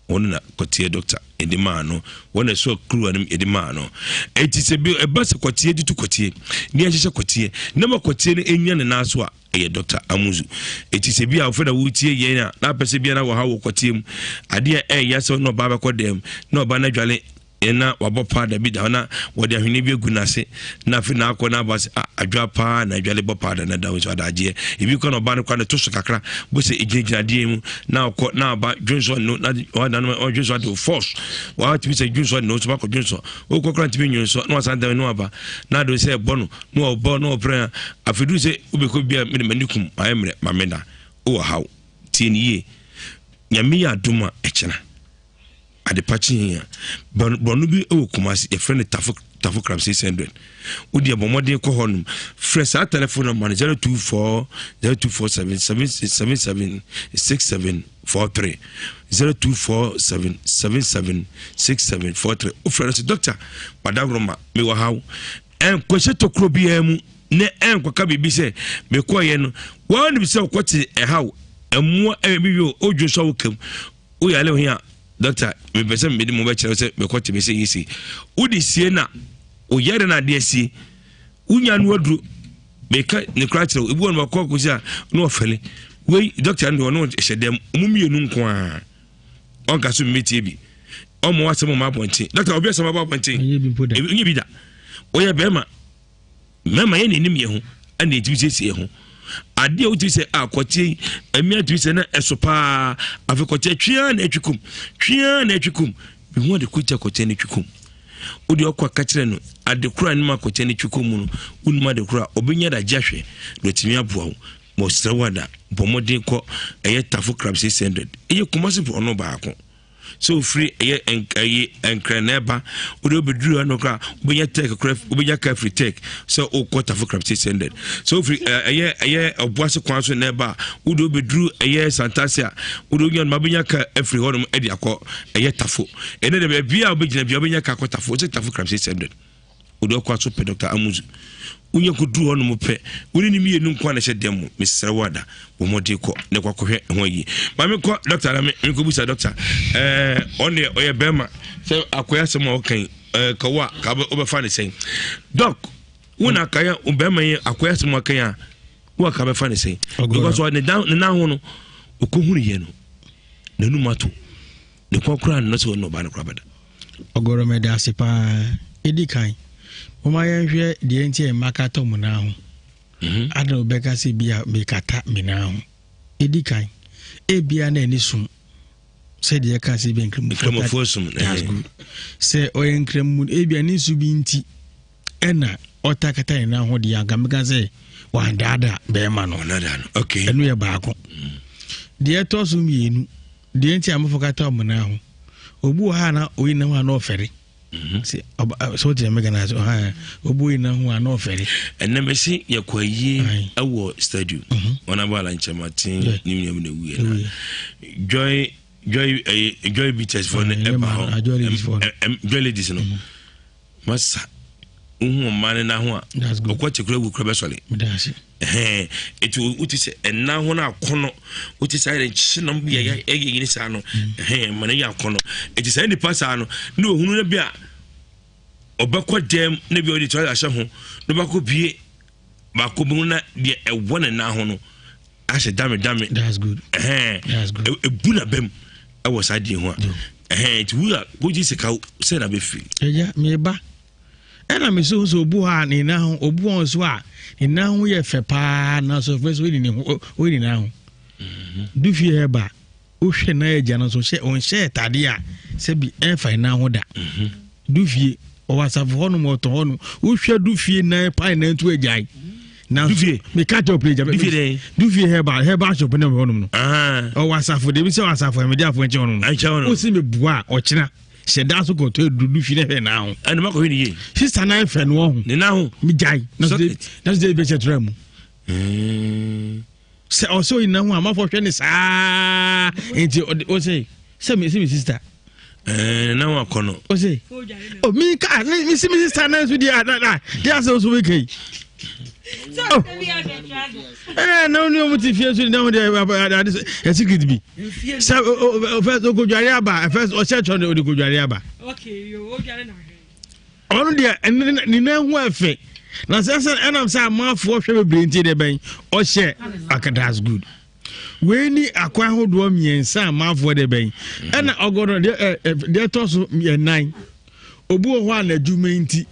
wɔn na kɔteɛ dɔkta yɛde maa no wɔn na ɛsɔ kuruwa no yɛde maa no eti sɛ bi ɛba sɛ kɔteɛ tutu kɔteɛ ne yɛhyehyɛ kɔteɛ na ma kɔteɛ no enya ne nan so a Ɛyɛ Dɔkta Amuzu. Eti sɛ bi a wofɛ na woretie yɛn a, na apɛ sɛ bia na wɔha wɔ kɔteɛ mu. Adeɛ a ɛyɛ sɛ na ɔbaa bɛkɔ dɛm, na ɔbaa no adwale na wabɔ paada bi da hɔ na wɔde ahweneɛ bi agu n'ase na afei na akɔ na aba sɛ ah adwa paa na adwale bɔ paada na da nso adagyeɛ ebi kɔ na ɔbaa no kɔ na to so kakra bó sɛ egyinagyina adeɛ mu na ɔkɔ na aba dwonsɔ no na ɔda no ɔdwonsɔ ade force wɔatumi sɛ dwonsɔ no nso bakɔ dwonsɔ okɔ kora ntumi nwonsɔ na wasan dan no aba na ado sɛ ɛbɔ no na ɔbɔ na ɔbrɛ a afei duru sɛ wobɛkɔ bi a mede m'ani kum ayɛ mmerɛ ma meda wowɔ haw tie ne yie nyame yɛ adom a ɛkyena adepa kye a borɔno bi wɔ Kumasi yɛfrɛ no tafo tafo kram 600 wode bɔ mmɔden kɔ hɔ nom frɛ saa telephone number no 024 0247 77 67 43 0247 77 67 43 wofrɛ no sɛ dɔkta wadaworoma mewɔ haw Ɛnkɔhyɛ tokuro biara mu na ɛnkɔka biribi sɛ mekɔeɛ no wɔnim sɛ wokɔte ɛhaw mmoa ɛbi wi odwo nso a wokam woyare ho a dɔkta mepɛ sɛ mede mo bɛkyerɛ sɛ mekɔte me sɛ yɛsi wode sie na woyare no adeɛ sie wonya no aduro meka ne kora kyerɛ wo ebi wɔ no wakɔ akɔsi a na ɔfɛle wei dɔkta no deɛ ɔno hyɛ dɛm ɔmo mmienu nko a ɔnka so mmetie bi ɔmo asɛm ɔmo abɔnten dɔkta obi asɛm abɔ abɔnten ɛnyɛ bi da ɔyɛ bɛrima mmarima yɛ n'anim yɛ ho ɛna ɛtumi siesie ho adeɛ a wotumi sɛ a kɔteɛ yi ɛmia tumi sɛ na ɛso paa afei kɔteɛ twea na ɛtwi kum twea na ɛtwi kum mehu ade kɔgya kɔteɛ no twi kum wode ɔkɔ aka kyerɛ no ade koro a ne ma kɔteɛ no twi kum mu no wonim ade koro a ɔbɛnya dagye ahwɛ na ɔtumi aboa wo Mɔsrɛ wo ada bɔ mmɔden kɔ ɛyɛ Tafo Club 600 ɛyɛ Kumasi borɔno baako sɛ ofiri ɛyɛ ɛyɛ nkran na ɛba wode wobɛduru hɔ no koraa wobɛnya tech koraa wobɛnya car firi tech sɛ wokɔ Tafo Club 600 sɛ ofiri ɛyɛ ɛyɛ ɔboase kwan so na ɛba wode wobɛduru ɛyɛ Santase a wode wonya no wobɛnya car afiri hɔ nom ɛde akɔ ɛyɛ Tafo ɛnɛ dɛ baabi a wobɛgyina bia wobɛnya car akɔ Tafo sɛ Tafo Club 600 Wode ɔkɔ aso pɛ Dɔkta Amuzu. Wonya kɔduru hɔ nom pɛ, wo ne ne mmienu nko a na ɛhyɛ dɛm mu. Mesrɛ wo ada, bɔ mmɔden kɔ na kɔ akɔhwɛ ho ayi. Ma menkɔ dɔkta na menkɔbusa dɔkta. Ɛɛ, ɔno deɛ ɔyɛ bɛrima. Sɛ akɔyɛ asɛm a ɔka yi, ɛɛ, ka wo a, ka wobɛfa ne sɛn? Dɔk, wo na akayɛ bɛrima yi akɔyɛ asɛm a ɔka yi a, wo a ka bɛfa ne sɛn? Because ne nan ho no, ɔkɔhunu yɛ no, n'anum ato. Ne kɔn koraa nnɔ sɛ ɔne ɔbaa no koraa bɛda. Ɔgɔrɔ meda ase paa. Edi kan, momma yɛnhwɛ deɛ nti a mma kata wɔn nan ho. Mhm. Adɛn na wobɛka sɛ bi a mekata me nan ho? Edi kan, ebia na ani sum sɛdeɛ ɛka sɛ ebia nkramofoɔ sum. That's good. Sɛ ɔyɛ nkramu ebia ne nsu bi nti ɛna ɔta kata ne nan ho deɛ anka meka sɛ wandaadaa bɛrima no. Okay. Ɛno yɛ baako. Mm. Deɛ ɛtɔ so mmienu Deɛ nti a mmɔfra kata wɔn nan ho. Obi wɔ ha na oyi nan ho a na ɔfɛre. Mhm. Sɛ ɔba sɛ ɔte ɛmɛ na ɔha obi oyi nan ho a na ɔfɛre. Ɛnna mɛ si yɛ kɔ ayie ɛwɔ stadium. Mhm. Wɔn abɔ alankyɛmaten ne nua mu na ewu yɛ na joy. Joy ɛyɛ Joy Bitters fo no ɛba hɔ. Joy ladies no. Masa wohu ɔmaa no nan ho a ɔkɔ kyɛ kura wu kura bɛsɔre. Ɛhɛn eti wote sɛ ɛnan ho no akɔnɔ wote sɛ ayɛ nkye nam bi ɛyɛ ɛyɛ yini saa no ɛhɛn ma no yɛ akɔnɔ eti saa nipa saa no ne ohunu no bi a ɔbɛkɔ dɛm ne bi a ɔde tɔyɛ ahyɛ ho na ɔbɛkɔ bie baako bi mu na deɛ ɛwɔ ne nan ho no ahyɛ dame dame. That's good. Ɛhɛn That's good. Ebu na bɛm ɛwɔ saa deɛ ho a ɛhɛn nti wura wogye sika sɛ na bɛfiri. Ɛyɛ meba ɛna me so nso obu hɔ a ne nan ho obu wɔn so a ne nan ho yɛ fɛ paa nanso fɛ so ɔyɛ ne ho ɔyɛ ne nan ho mhm. du fie hɛ ba wohwɛ nan agya no so hyɛ ɔnhyɛ atadeɛ a sɛbi ɛnfa ne nan ho da mhm. Du fie ɔwɔ asafo hɔ nom ɔtɔn hɔ nom wohwɛ du fie nan pan nan tu agyae na dufie meka kyɛ ɔpere gya dufie herbal herbal shop ne hɔ nom no ɔwɔ asafo deɛ bi sɛ ɔwɔ asafo ɛmɛdi afo nkyɛn hɔ nom no wosi mi bua ɔkyena hyɛ da so kɔtɔ edu dufie ne hwɛ nan ho ɛna makɔhwɛ ne yie sista nan fɛ no ɔho ne nan ho mi gyae na so de bi hyɛ tura mu. Sɛ ɔsɛ oyi na ho a mafɔ hwɛ ne saa nti ɔsɛ sɛ mi sɛ mi sista. Ɛɛ na ho akɔ no. Ɔsɛ o mi ka ne mi si mi sista na nso di a na na di asɛ ɔsɔ mi kɛ yi. Ɛɛ na oni ɔmo ti fie nso na ho deɛ ade sɛ secret bi. Sɛ o fɛ okodware aba fɛ ɔhyɛ twɛ ɔde kodware aba. Okay yo odware na hwɛ. Ɔno deɛ ne nan ho ɛfɛ na sɛ sɛ ɛnam sɛ amanfoɔ hwɛ bebree nti deɛ bɛn ɔhyɛ aka that's good wei ni akwan ahodoɔ mmiɛnsa amanfoɔ deɛ bɛn ɛna ɔgɔdɔ deɛ ɛ deɛ ɛtɔ so nan obi wɔ hɔ a n'adwuma nti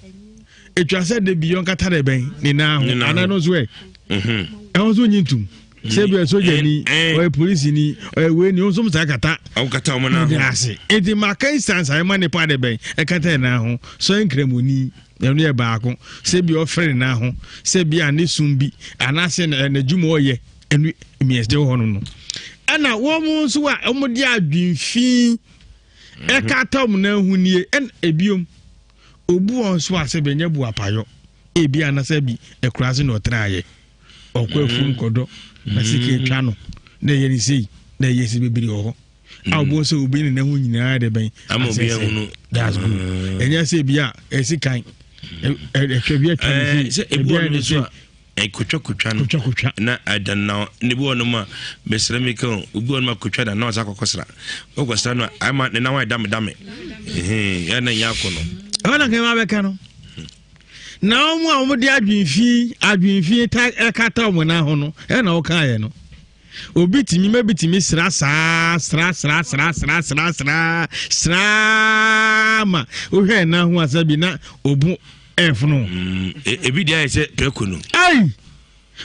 etwa sɛ de bi ɔnkata deɛ bɛn ne nan ho anan no nso ɛ ɛho nso nyi ntum sɛ bi ɔyɛ sogyani ɔyɛ polisini ɔyɛ wei ni ɔnsom saa kata ɔkata wɔn nan ho ase eti maka instance a ɛma nipa de bɛn ɛkata yɛ nan ho sɛ nkramoni ɛno yɛ baako sɛ bi ɔfrɛ ne nan ho sɛ bi a ne sum bi anaasɛ n'adwuma ɔyɛ ɛno mmiɛnsa wɔ hɔ no no ɛna wɔn nso a wɔn de adwinfin ɛkata wɔn nan ho nie ɛna ebiom obu wɔn nso a sɛ bɛnyɛ bu apayɔ ebi anasɛ bi ɛkura ase na ɔtena ayɛ. Ɔkɔ afuom kɔdɔ na sika atwa no na ɛyɛ ne sei na ɛyɛ sɛ bebree wɔ hɔ a ɔbɔ sɛ obi ne ne ho nyinaa de bɛn asɛsɛ that's good mm. ɛnyɛ sɛ ebi a ɛsi kan ɛhwɛ bi atwa ne sei ebi a ne sei kotwa kotwa no kotwa kotwa na ɛda na ne bi wɔ nom a mesrɛ mi kan obi wɔ nom a kotwa da na ɔsa kɔkɔ sra ɔkɔ sra no ama ne nan ayɛ dame dame ɛhɛn yɛ na nyɛ akɔ no. Ɛwɔ na kɛmɛ abɛka no. Na wɔn a wɔde adwenfi adwenfi ta ɛkata wɔn nan ho no ɛna wɔkaeɛ no obi tumi ma bi tumi sra saa sra sra sra sra sra sra sra ma wohwɛ nan ho asa bi na obu ɛfono. Mm, e, ebi deɛ ayɛ sɛ prɛko no. ayi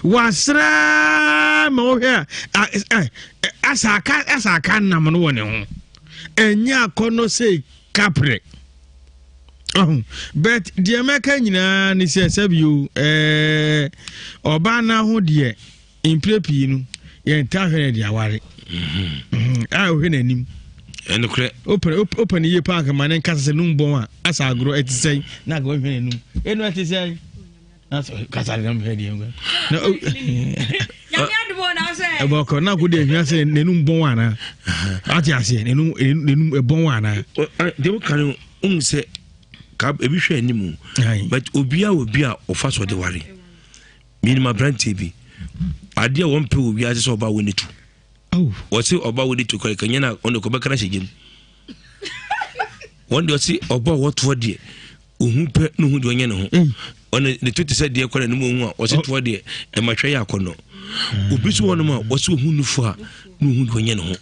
wasra ma wohwɛ a asa aka asa aka nam no wɔ ne ho ɛnyɛ akɔnɔ sɛ kaprɛ. Ɔho but deɛ mɛka nyinaa ne sɛ sɛbio ɛɛ ɔbaa no ho deɛ mpire pii no yɛntaa hwɛ no de aware mhm. Mhm. a wohwɛ n'anim ɛnokorɛ wopɛ ne yie paa kama ne nkasa sɛ num bɔn a asa agorɔ ɛte sɛn na anka wohwɛ n'anum ɛnu ɛte sɛn kasa de nam hwɛ deɛ na ɛbɔkɔ na ko deɛ hwia sɛ n'anum bɔn anaa ate aseɛ n'anum n'anum ɛbɔn anaa. deɛ woka no wohu sɛ ka ebi hwɛ anim but obiara wɔ bi a ɔfa so de ware menim aberanteɛ bi adeɛ a wɔmpɛ wɔ wiase sɛ ɔba wo ne tu wɔse ɔba wo ne tu kɔre kanyɛ na ɔne kɔbɛka no hyɛ gyam wɔn deɛ ɔse ɔba wɔtoɔ deɛ Ohu pɛ na ohu deɛ ɔnyɛ ne ho. Ɔne ne to te sɛ deɛ kɔ n'anim ohu a ɔse toɔ deɛ ɛma hwɛ yɛ akɔnnɔ. Obi so hɔnom a ɔse ohu nufu a na ohu deɛ ɔnyɛ ne ho.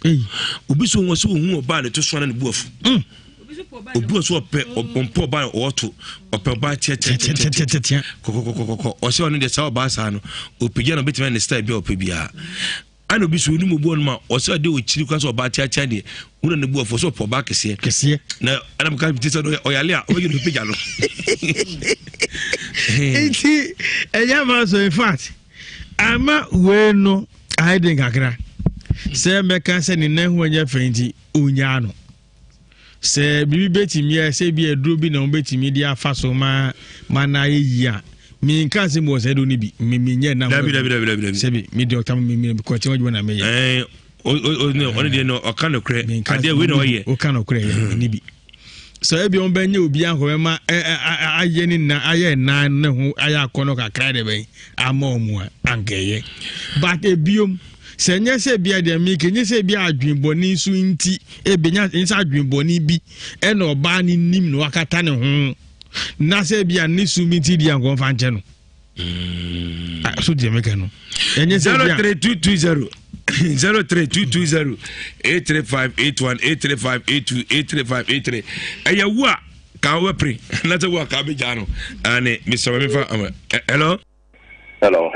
Obi so ɔse ohu ɔbaa ne to so na ne bu afu. Obi wɔ so ɔpɛ ɔmpɛ ɔbaa ɔɔto ɔpɛ ɔbaa teateateatea kɔkɔkɔkɔkɔ ɔsɛ ɔno deɛ saa ɔbaa saa no ɔpagya na ɔbɛtumi ayɛ ne style bi a ɔpɛ biara. Ana obi so onim obi wɔnom a ɔsɛ ɔde ɔkyiri kora sɛ ɔbaa teatea deɛ wona ne bu afɔ sɛ ɔpɛ ɔbaa kɛseɛ kɛseɛ na ɛna meka te sɛ ɔyale a ɔbɛgye no pagya no nti ɛnyɛ ma so in fact ama wei no ayɛ den kakra sɛ mɛka sɛ ne nan ho anyɛ fɛ nti ɔnyaa no Sɛ biribi bɛtumi a sɛ bi aduro bi na wɔbɛtumi de afa so ma ma no ayɛ yie a menka sɛ mewɔ saa aduro no bi menyɛ na dabi dabi dabi dabi sɛbi me dɔkta me me kɔkyɛn adwuma na meyɛ ɛɛ. Ɔne deɛ no ɔka nokorɛ adeɛ wei na ɔyɛ. Ɔka nokorɛ yɛ ɛni bi. Sɛ ebi wɔn bɛnyɛ obi ahɔ ma ayɛ ne na ayɛ nan ne ho ayɛ akɔnɔ kakra de bɛn ama wɔn a ankɛyɛ. But ebiom sɛ nyɛ sɛ ebi adeɛ mi ke nyɛ sɛ ebi adwenbɔne nso nti ebi nya nyɛ sɛ adwenbɔne bi ɛna ɔbaa ne nim na wakata ne ho na sɛ ebi a ne su bi nti di ankɔnfa nkyɛn no. Mm. So deɛ meka no ɛnyɛ sɛ 03220 03220 835 81 835 82 835 83 ɛyɛ wo a ka wobɛpere na sɛ wo a ka wobɛgyaa no ane mesɛ ma mefa hello. Hello,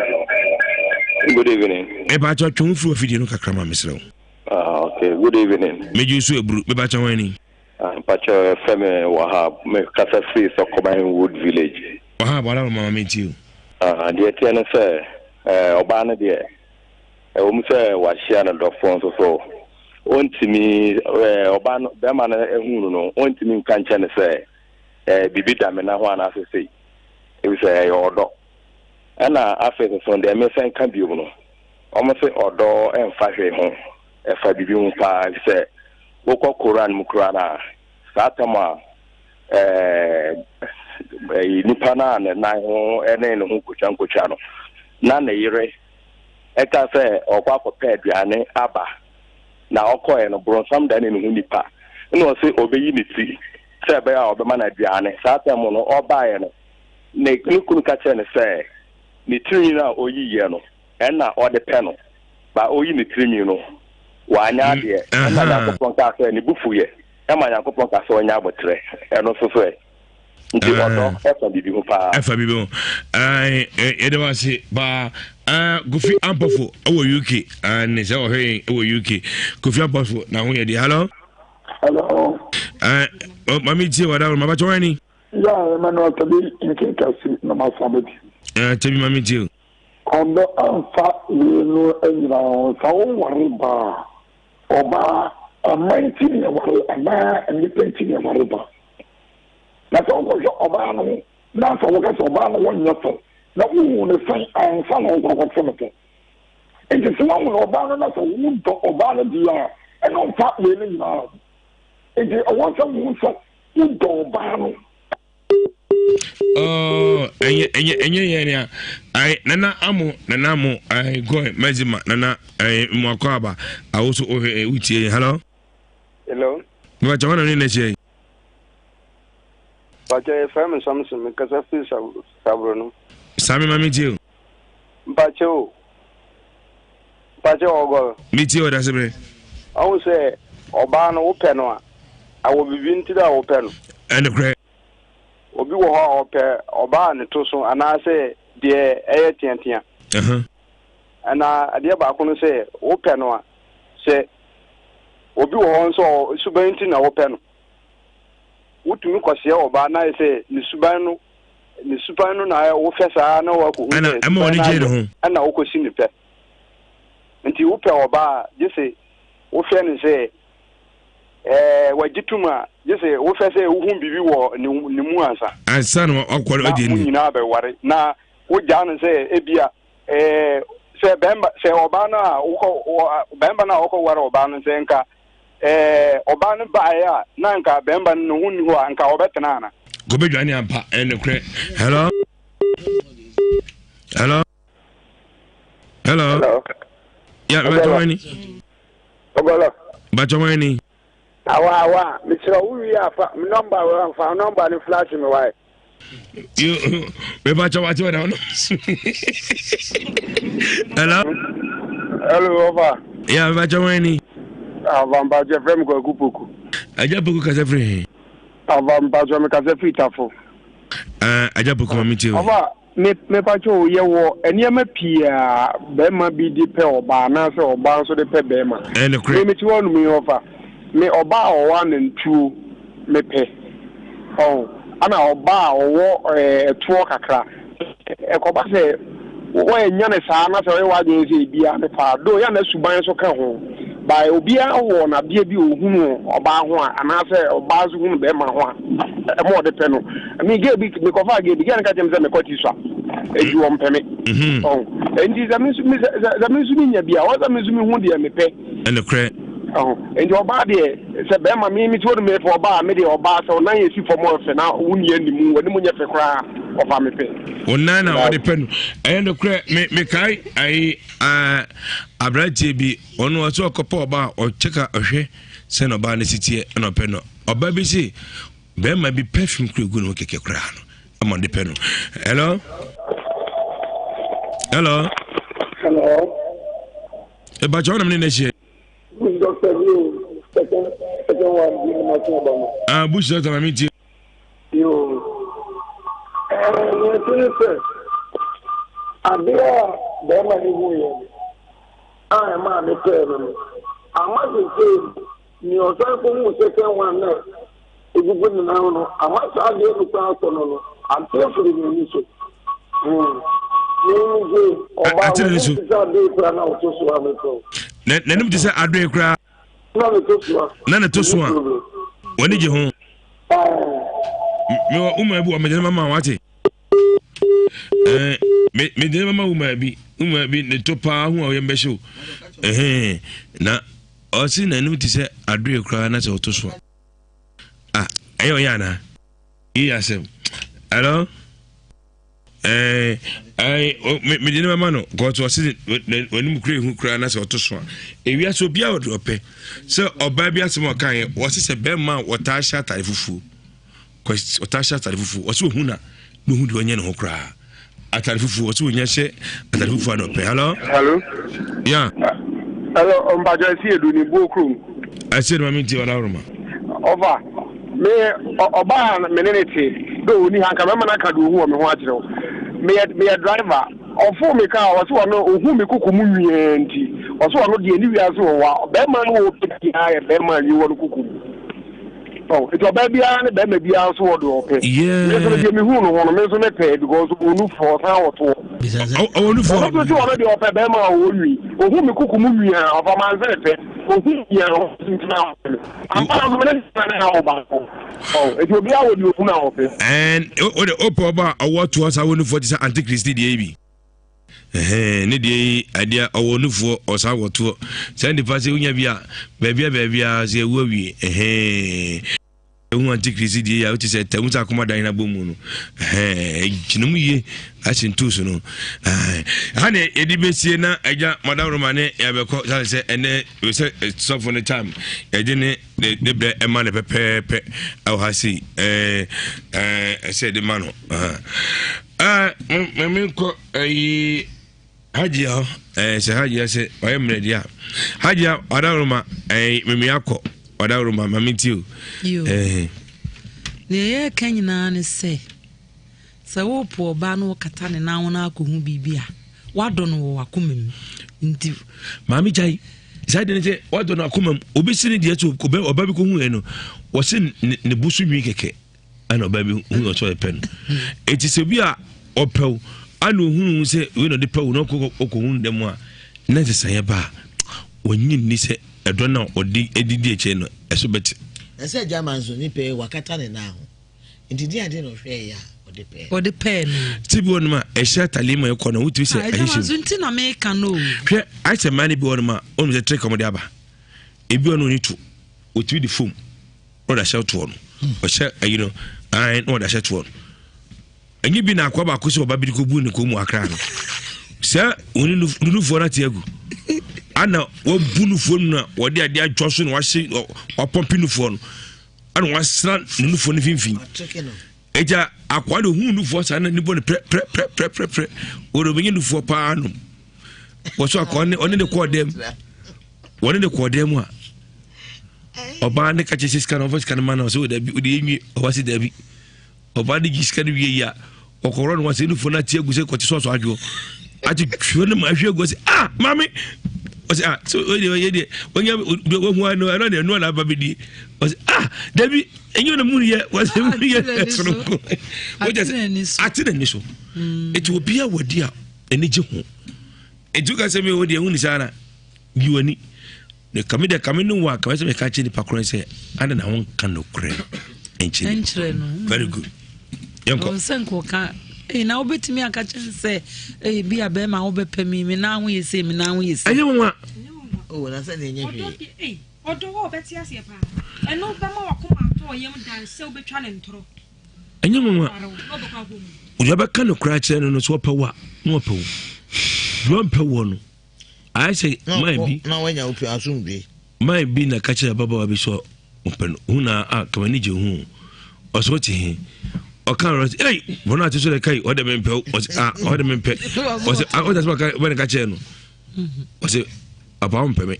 good evening. Mepakyɛ twe wo firi afidie no kakra ma mesrɛ wo. Ah, okay, good evening. Megye so aburu mepakyɛ ho ani. Mpakyɛw yɛfrɛ me Wahab, me kasa firi Sɔkɔban Wood Village. Wahab, wada mama me ntie o. Ah, deɛ ɛteɛ ne sɛ, eh, ɔbaa no deɛ, ɛwɔ mu sɛ wahyia ne dɔfoɔ nso so, ɔntumi, eh, ɔbaa no, bɛrima no ehu no no, ɔntumi nka nkyɛ no sɛ, eh, biribi da me na ho anaasɛ sei, efisɛ ɛyɛ ɔdɔ. Ɛna afei nso so, deɛ mesan ka biom no, wɔn se ɔdɔ mfa hwee ho. Ɛfa biribi ho paa, efisɛ wokɔ Koran mu koraa no a, saa tam a ɛɛ nipa no a ne nan ho ne ne ho nkotwa nkotwa no, na ne yere ɛka sɛ ɔkɔ akɔpɛ aduane aba, na ɔkɔɛ no, boronsam da ne ne ho nipa, ɛna ɔse ɔbɛyi ne ti sɛ ɛbɛyɛ a ɔbɛma no aduane. Saa tam no, ɔbaeɛ no, ne kunu ka kyerɛ no sɛ ne tirinwi no a ɔyiiɛ no, ɛna ɔde pɛ no, ba oyi ne tirinwi no, wanyɛ mm, adeɛ. Ɛna Nyankopɔn kaa sɛ ne bo fuiɛ, ɛma Nyankopɔn kaa sɛ ɔnyɛ aboterɛ. Ɛno nso so ɛ? Nti ɔdɔ ɛfa biribi ho paa. Ɛfa biribi ho. Yɛde wo ase paa. Kofi Ampɔfo ɛwɔ UK. Ne sɛ ɔhwɛ yɛn ɛwɔ UK. Kofi Ampɔfo na ho yɛ deɛ. Hello. Hello. Mami tie wada mama kyɛ wɔn ni. Ya Emmanuel Tabi nkenkasi na ma sa bɛ ti. Tabi mami tie o. Ɔdɔ mfa wei no nyinaa ho. Sɛ woware ba a, ɔbaa, ɔman nti na yɛware anaa nnipa nti na yɛware ba? Na sɛ wokɔhwɛ ɔbaa no ho na sɛ woka sɛ ɔbaa no ho nyɛ fɛ na wohu no sɛn ansa na wokɔ akɔto no pɛ? Nti sɛ woahunu ɔbaa no na sɛ wodɔ ɔbaa no deɛ a, ɛno mfa wei no nyinaa ho. Nti ɛwɔ sɛ wohu sɛ wodɔ ɔbaa no. Oh, ɛnyɛ ɛnyɛ ɛnyɛ yɛn nea ayi nana amo nana amo ayi gɔi mɛzima nana ayi mmakɔ aba awoso ohwɛ ɛ wutie yɛn hello. Hello. Bàtà wọn na ne n'ahyia yi. Bàtà yɛ fẹ́ mi Samson mi kasa firi saburo no. Sami ma mi tie o. Mpakyɛ o mpakyɛ ɔgɔr. Mi tie o dase bere. Ɔhu sɛ ɔbaa no wopɛ no a awɔ biribi nti na wopɛ no. Ɛnokorɛ. Obi wɔ hɔ a ɔpɛ ɔbaa a ne to so anaasɛ deɛ ɛyɛ teatea. Ɛna adeɛ baako no sɛ wopɛ no a sɛ obi wɔ hɔ nso suban nti na wopɛ no. Wotumi kɔseɛ ɔbaa na ayɛ sɛ ne suban no ne suban no na wofɛ saa na wakɔhu sɛ ɛma ɔne gye ne ho ɛna wokɔsi ne pɛ. Nti wopɛ ɔbaa a gye sɛ wohwɛ no sɛ Ɛɛ, wagye tom a, gye sɛ wohwɛ sɛ wohu biribi wɔ ne ne mu ansa. Ansa na wakɔ Na adi mo ni. nyinaa bɛware. Na wogyaa no sɛ ebia ɛɛ sɛ bɛrima sɛ ɔbaa no a wokɔ wɔ bɛrima no a ɔkɔware ɔbaa no sɛ nka ɛɛ ɔbaa no baeɛ a na nka bɛrima no ne ho nni hɔ a nka ɔbɛtena ana? Kɔbɛdwane ampa ɛnokorɛ. Hello. Hello. Hello. Hello. Yeah, bɛtɔ wani. Ɔgɔlɔ. Bàtɔ wani ni. Awa awa mesrɛ wo wie a fa me nɔmba wɔ fa nɔmba no flash me wae. Yo me bàtɔ wate wɔ na ɔno. Hello. Hello ɔfa. Yeah, bàtɔ wani ni. Ava mpatsɔ fɛ mi Kwaku Poku. Agya Poku kasa firi he. Ava mpatsɔ mi kasa firi Tafo. Uh, Agya Poku ma mi tie o. Ɔfa Me mepakyɛ o, yɛwɔ nneɛma pii a barima bi de pɛ ɔbaa anaasɛ ɔbaa nso de pɛ barima. Ɛyɛ nokorɛ. Me mete hɔ nom yi ɔfa, me ɔbaa a ɔwɔ anantuo mepɛ, ɔho, ɛna ɔbaa a ɔwɔ ɛɛ ɛtoɔ kakra. Ɛkɔba sɛ woannya no saa na sɛ ɔyɛ w'adwene sɛ ebia mepɛ a, though yɛ a na suban nso ka ho, but obiara wɔ n'adeɛ bi a ɔhunu ɔbaa ho a anaasɛ ɔbaa nso hunu barima ho a ɛma ɔde pɛ no. Me girl bi, mekɔfaa girl bi, girl no ka kyerɛɛ me sɛ mekɔ Tisua. Enti wɔmpɛ me. Ɔho. Enti sɛ me nso me sɛ sɛ me nso menya bi a, ɔwɔ sɛ me nso mehu deɛ mepɛ. Ɛnokorɛ. Ɔho. Enti ɔbaa deɛ, sɛ bɛrima me mete hɔ no mepɛ ɔbaa a, me deɛ ɔbaa sɛ ɔnan yɛ si fam a ɔfɛ na wo nni anim, w'anim nyɛ fɛ koraa a, ɔfa mepɛ. Wo nan na wɔde pɛ no. Ɛyɛ nokorɛ. Me mekae ayi ɛɛ aberanteɛ bi, ɔno ɔsɛ ɔkɔpɛ ɔbaa a ɔkyɛ ka ɔhwɛ sɛ na ɔbaa no si teɛ ɛna ɔpɛ no. Ɔbaa bi se bɛrima bi perfume kura gu ne ho kɛkɛ koraa no ama ɔde pɛ no. Hello? Hello? Hello? Ɛbakyɛ wɔnam ne na ahyia. Bush doctor bi o, second second one bi na ma tún ɔba no. Ah, Bush doctor ma mi tie. Yo, ɛɛ nea ɛte ne sɛ adeɛ a bɛrima no hu yɛ no a ɛmaa ne pɛɛ no no ama sesei no Nea ɔsan kohuu second one no a egugu ne nan ho no, ama saa adeɛ no koraa akɔ no no, ate afiri n'ani so. Hmm. N'ani gye ɔbaa Ate n'ani so. w'anim te sɛ adoe koraa na woto so a mepɛ o. Na- N'anim te sɛ adoe koraa Na ne to so a. na ne to so a Ɛnyɛ problem. w'ani gye ho. Ah. Mewɔ womaa bi wɔ mede no mama wate. Eh, me mede no mama womaa bi womaa bi ne to paa ho a ɔyɛ mbɛhye o. Ɛhɛn na Ɔse n'anim te sɛ adoe koraa na sɛ ɔto so a. Ah, ɛyɛ ɔyɛ anaa? Yi asɛm. Hello? Eh, eh, mede ne mama no kɔɔto ɔse n'anim kura ehu koraa na sɛ ɔto so a. Ewiase obiara ɔde ɔpɛ. Sɛ ɔbaa bi asɛm a ɔkaeɛ, ɔse sɛ bɛrima a wɔtaa hyɛ atare fufuo. Kwasi ɔtaa hyɛ atade fufuo ɔsɛ ohun na na ohun deɛ ɔnyɛ ne ho koraa atade fufuo ɔsɛ onya hyɛ atade fufuo a na ɔpɛ hello. Hello. Yeah. Hello mpatsɔ ɛsi edu ni buo kurom. Ɛsi edu ma mi ti ɔda woroma. Ɔfa me ɔbaa me ne ne te dɛ oni ha nka mɛma no aka de ohu wɔ me ho akyerɛ wo meyɛ meyɛ driver ɔfo me kaa ɔsɛ ɔno ohu me koko mu nwiaa nti ɔsɛ ɔno deɛ ne wiase wɔ hɔ a bɛrima no wɔ pɛ biara yɛ bɛrima a nwi wɔ no koko mu. Oh, nti ɔbaa biara ne bɛrima biara nso wɔ deɛ ɔpɛ. Me nso no deɛ mehu no ho no, me nso mepɛ because ɔwɔ nufoɔ, ɔsan wɔ toɔ. Ɔwɔ nufoɔ. Ɔno nso sɛ ɔno deɛ ɔpɛ bɛrima a ɔwɔ nwi. Ohu me kuku mu nwi a, ɔfa manse ne pɛ. Ohu nwi a, ɔno nti na ɔpɛ me. Ampa nso me ne ne na awo baako. Oh, nti obiara wɔ deɛ ohu na ɔpɛ. Ɛn, o de ɔpɛ ɔba a ɔwɔ toɔ saa wɔ nufoɔ te sɛ antikristi deɛ yi bi. Ɛhɛn, ne deɛ yi adeɛ ɔwɔ nufoɔ ɔsan wɔ toɔ saa nipa sɛ wonya bi a baabia baabia sɛ ɛwu awie ɛhɛn ehu antikrisi deɛ yi a wote sɛ tɛmu sɛ akoma dan abɔ mu no ɛhɛn gyina mu yie ahyɛ ntoos no ɛhɛn ha ne yɛde bɛsie na agya madam roma ne yɛabɛkɔ sane sɛ ɛnɛ sɛ sɔfo no time yɛde ne ne brɛ ɛma no pɛpɛɛpɛ ɛwɔ ha sei ɛɛ ɛɛ ɛsɛ yɛde ma no ɛhɛn Ɛɛ me me nkɔ ɛyi hajia hɔ ɛɛ sɛ hajia sɛ ɔyɛ mmerɛ deɛ a hajia ɔdawuruma ɛɛ mimi akɔ ɔdawuruma maame ti o. Yo. Ɛɛ. Nea yɛreka nyinaa ne sɛ sɛ wopo ɔbaa no wokata ne nan ho no akɔhu biribi a wadɔ no wɔ wakoma mu nti. Maame gyae saa deɛ ne sɛ wadɔ no akoma mu obi si ne deɛ so ɔba bi kɔhu yɛ no wɔse ne bo so nwi kɛkɛ. ɛna ɔbaa bi hu ɔsɛ ɔyɛ pɛ no eti sɛ bi a ɔpɛw ana ohunu sɛ wei na ɔde pɛw na ɔkɔ ɔkɔhu dɛm a na nsesaeɛ ba a wɔnyi nni sɛ ɛdɔ no a ɔde didi akyire no ɛso bɛte. Na sɛ gyama nso nipa yi wakata ne nan ho nti di ade na ɔhwɛ yɛ a ɔde pɛɛ. Ɔde pɛɛ no. Ti bi wɔ nom a ɛhyɛ ataleɛ mu a ɛkɔ no wotumi sɛ ɛhyehyɛ mu. Gyama nti na meka no o. Hwɛ ayɛ sɛ mmaa no bi wɔ nom a wɔn sɛ trick wɔn de aba ebi wɔ no oni to otumi de fom. na ɔde ahyɛ toɔ no ɔhyɛ ayi no ae na ɔde ahyɛ toɔ no ɛnyɛ bi na akoa baako sɛ ɔba bi de kɔbu ne kɔn mu akra no sɛ wɔne nunufoɔ no ate agu ana wabu nufoɔ no na wɔde adeɛ adwa so na wahye wapɔmpe nufoɔ no ana wasra ne nufoɔ no mfimfini ɛgya akoa de ohun nufoɔ saa na ne bɔ no prɛprɛprɛprɛprɛ wɔde ɔbɛnya nufoɔ paa nom wɔso akoa ɔne ne kɔɔ dɛm wɔne ne kɔɔ dɛm a ɔbaa ne ka kyerɛ sɛ sika no ɔfa sika no ma no sɛ dabi wode ɛnwie ɔba sɛ dabi ɔbaa no gye sika no wie yi a ɔkɔrɔ no wasɛ nufoɔ no ate agu sɛ kɔte sɔɔsɔ adwoɔ ate twerɛ no ma ahwɛ agu sɛ ah maame ɔsɛ ah so ɔyɛ ɔyɛ deɛ ɔnya wahu ano ɛno deɛ ɛno na aba bɛdie ɔsɛ ah dabi ɛnyɛ na mu yɛ wɔsɛ mu yɛ soronko wɔgyɛ sɛ ate n'ani so ɛti obi a wɔdi a ɛni gye ho ɛti woka sɛ me wo deɛ hu ne saa na yi w'ani Na kame deɛ kame ne wo a kame sɛ meka kyerɛ nipa korɔ sɛ ada na wonka nokorɛ nkyerɛ no very good yɛnkɔ sɛ nkɔka Ee, na wobɛtumi aka kyerɛ no sɛ ee bi a bɛrima wobɛpɛ mi me nan ho yɛ sei me nan ho yɛ sei. Ɛnyɛ nwanwa. Oh, na sɛ na ɛnyɛ hwee. Ɔdɔ hɔ ɔbɛte aseɛ paa. Ɛno bɛma wakoma atɔ yam dan sɛ wobɛtwa ne ntorɔ. Ɛnyɛ nwanwa. Deɛ ɔbɛka no koraa kyerɛ no no sɛ ɔpɛ wo a na ɔpɛ wo. Deɛ ɔmpɛ woɔ no ayɛ sɛ man bi. Na wanya wo asomdwe. Man bi na ka kyerɛ ababaawa bi sɛ ɔpɛ no hu na a kama ni gye ho ɔsɛ ɔte he ɔka rɔ sɛ ei wɔn a te so dɛ kai ɔde me mpɛ ɔsɛ a ɔde me mpɛ ɔsɛ a ɔde sɛ ɔka ɔbɛn ka kyerɛ no ɔsɛ apa ɔmpɛ me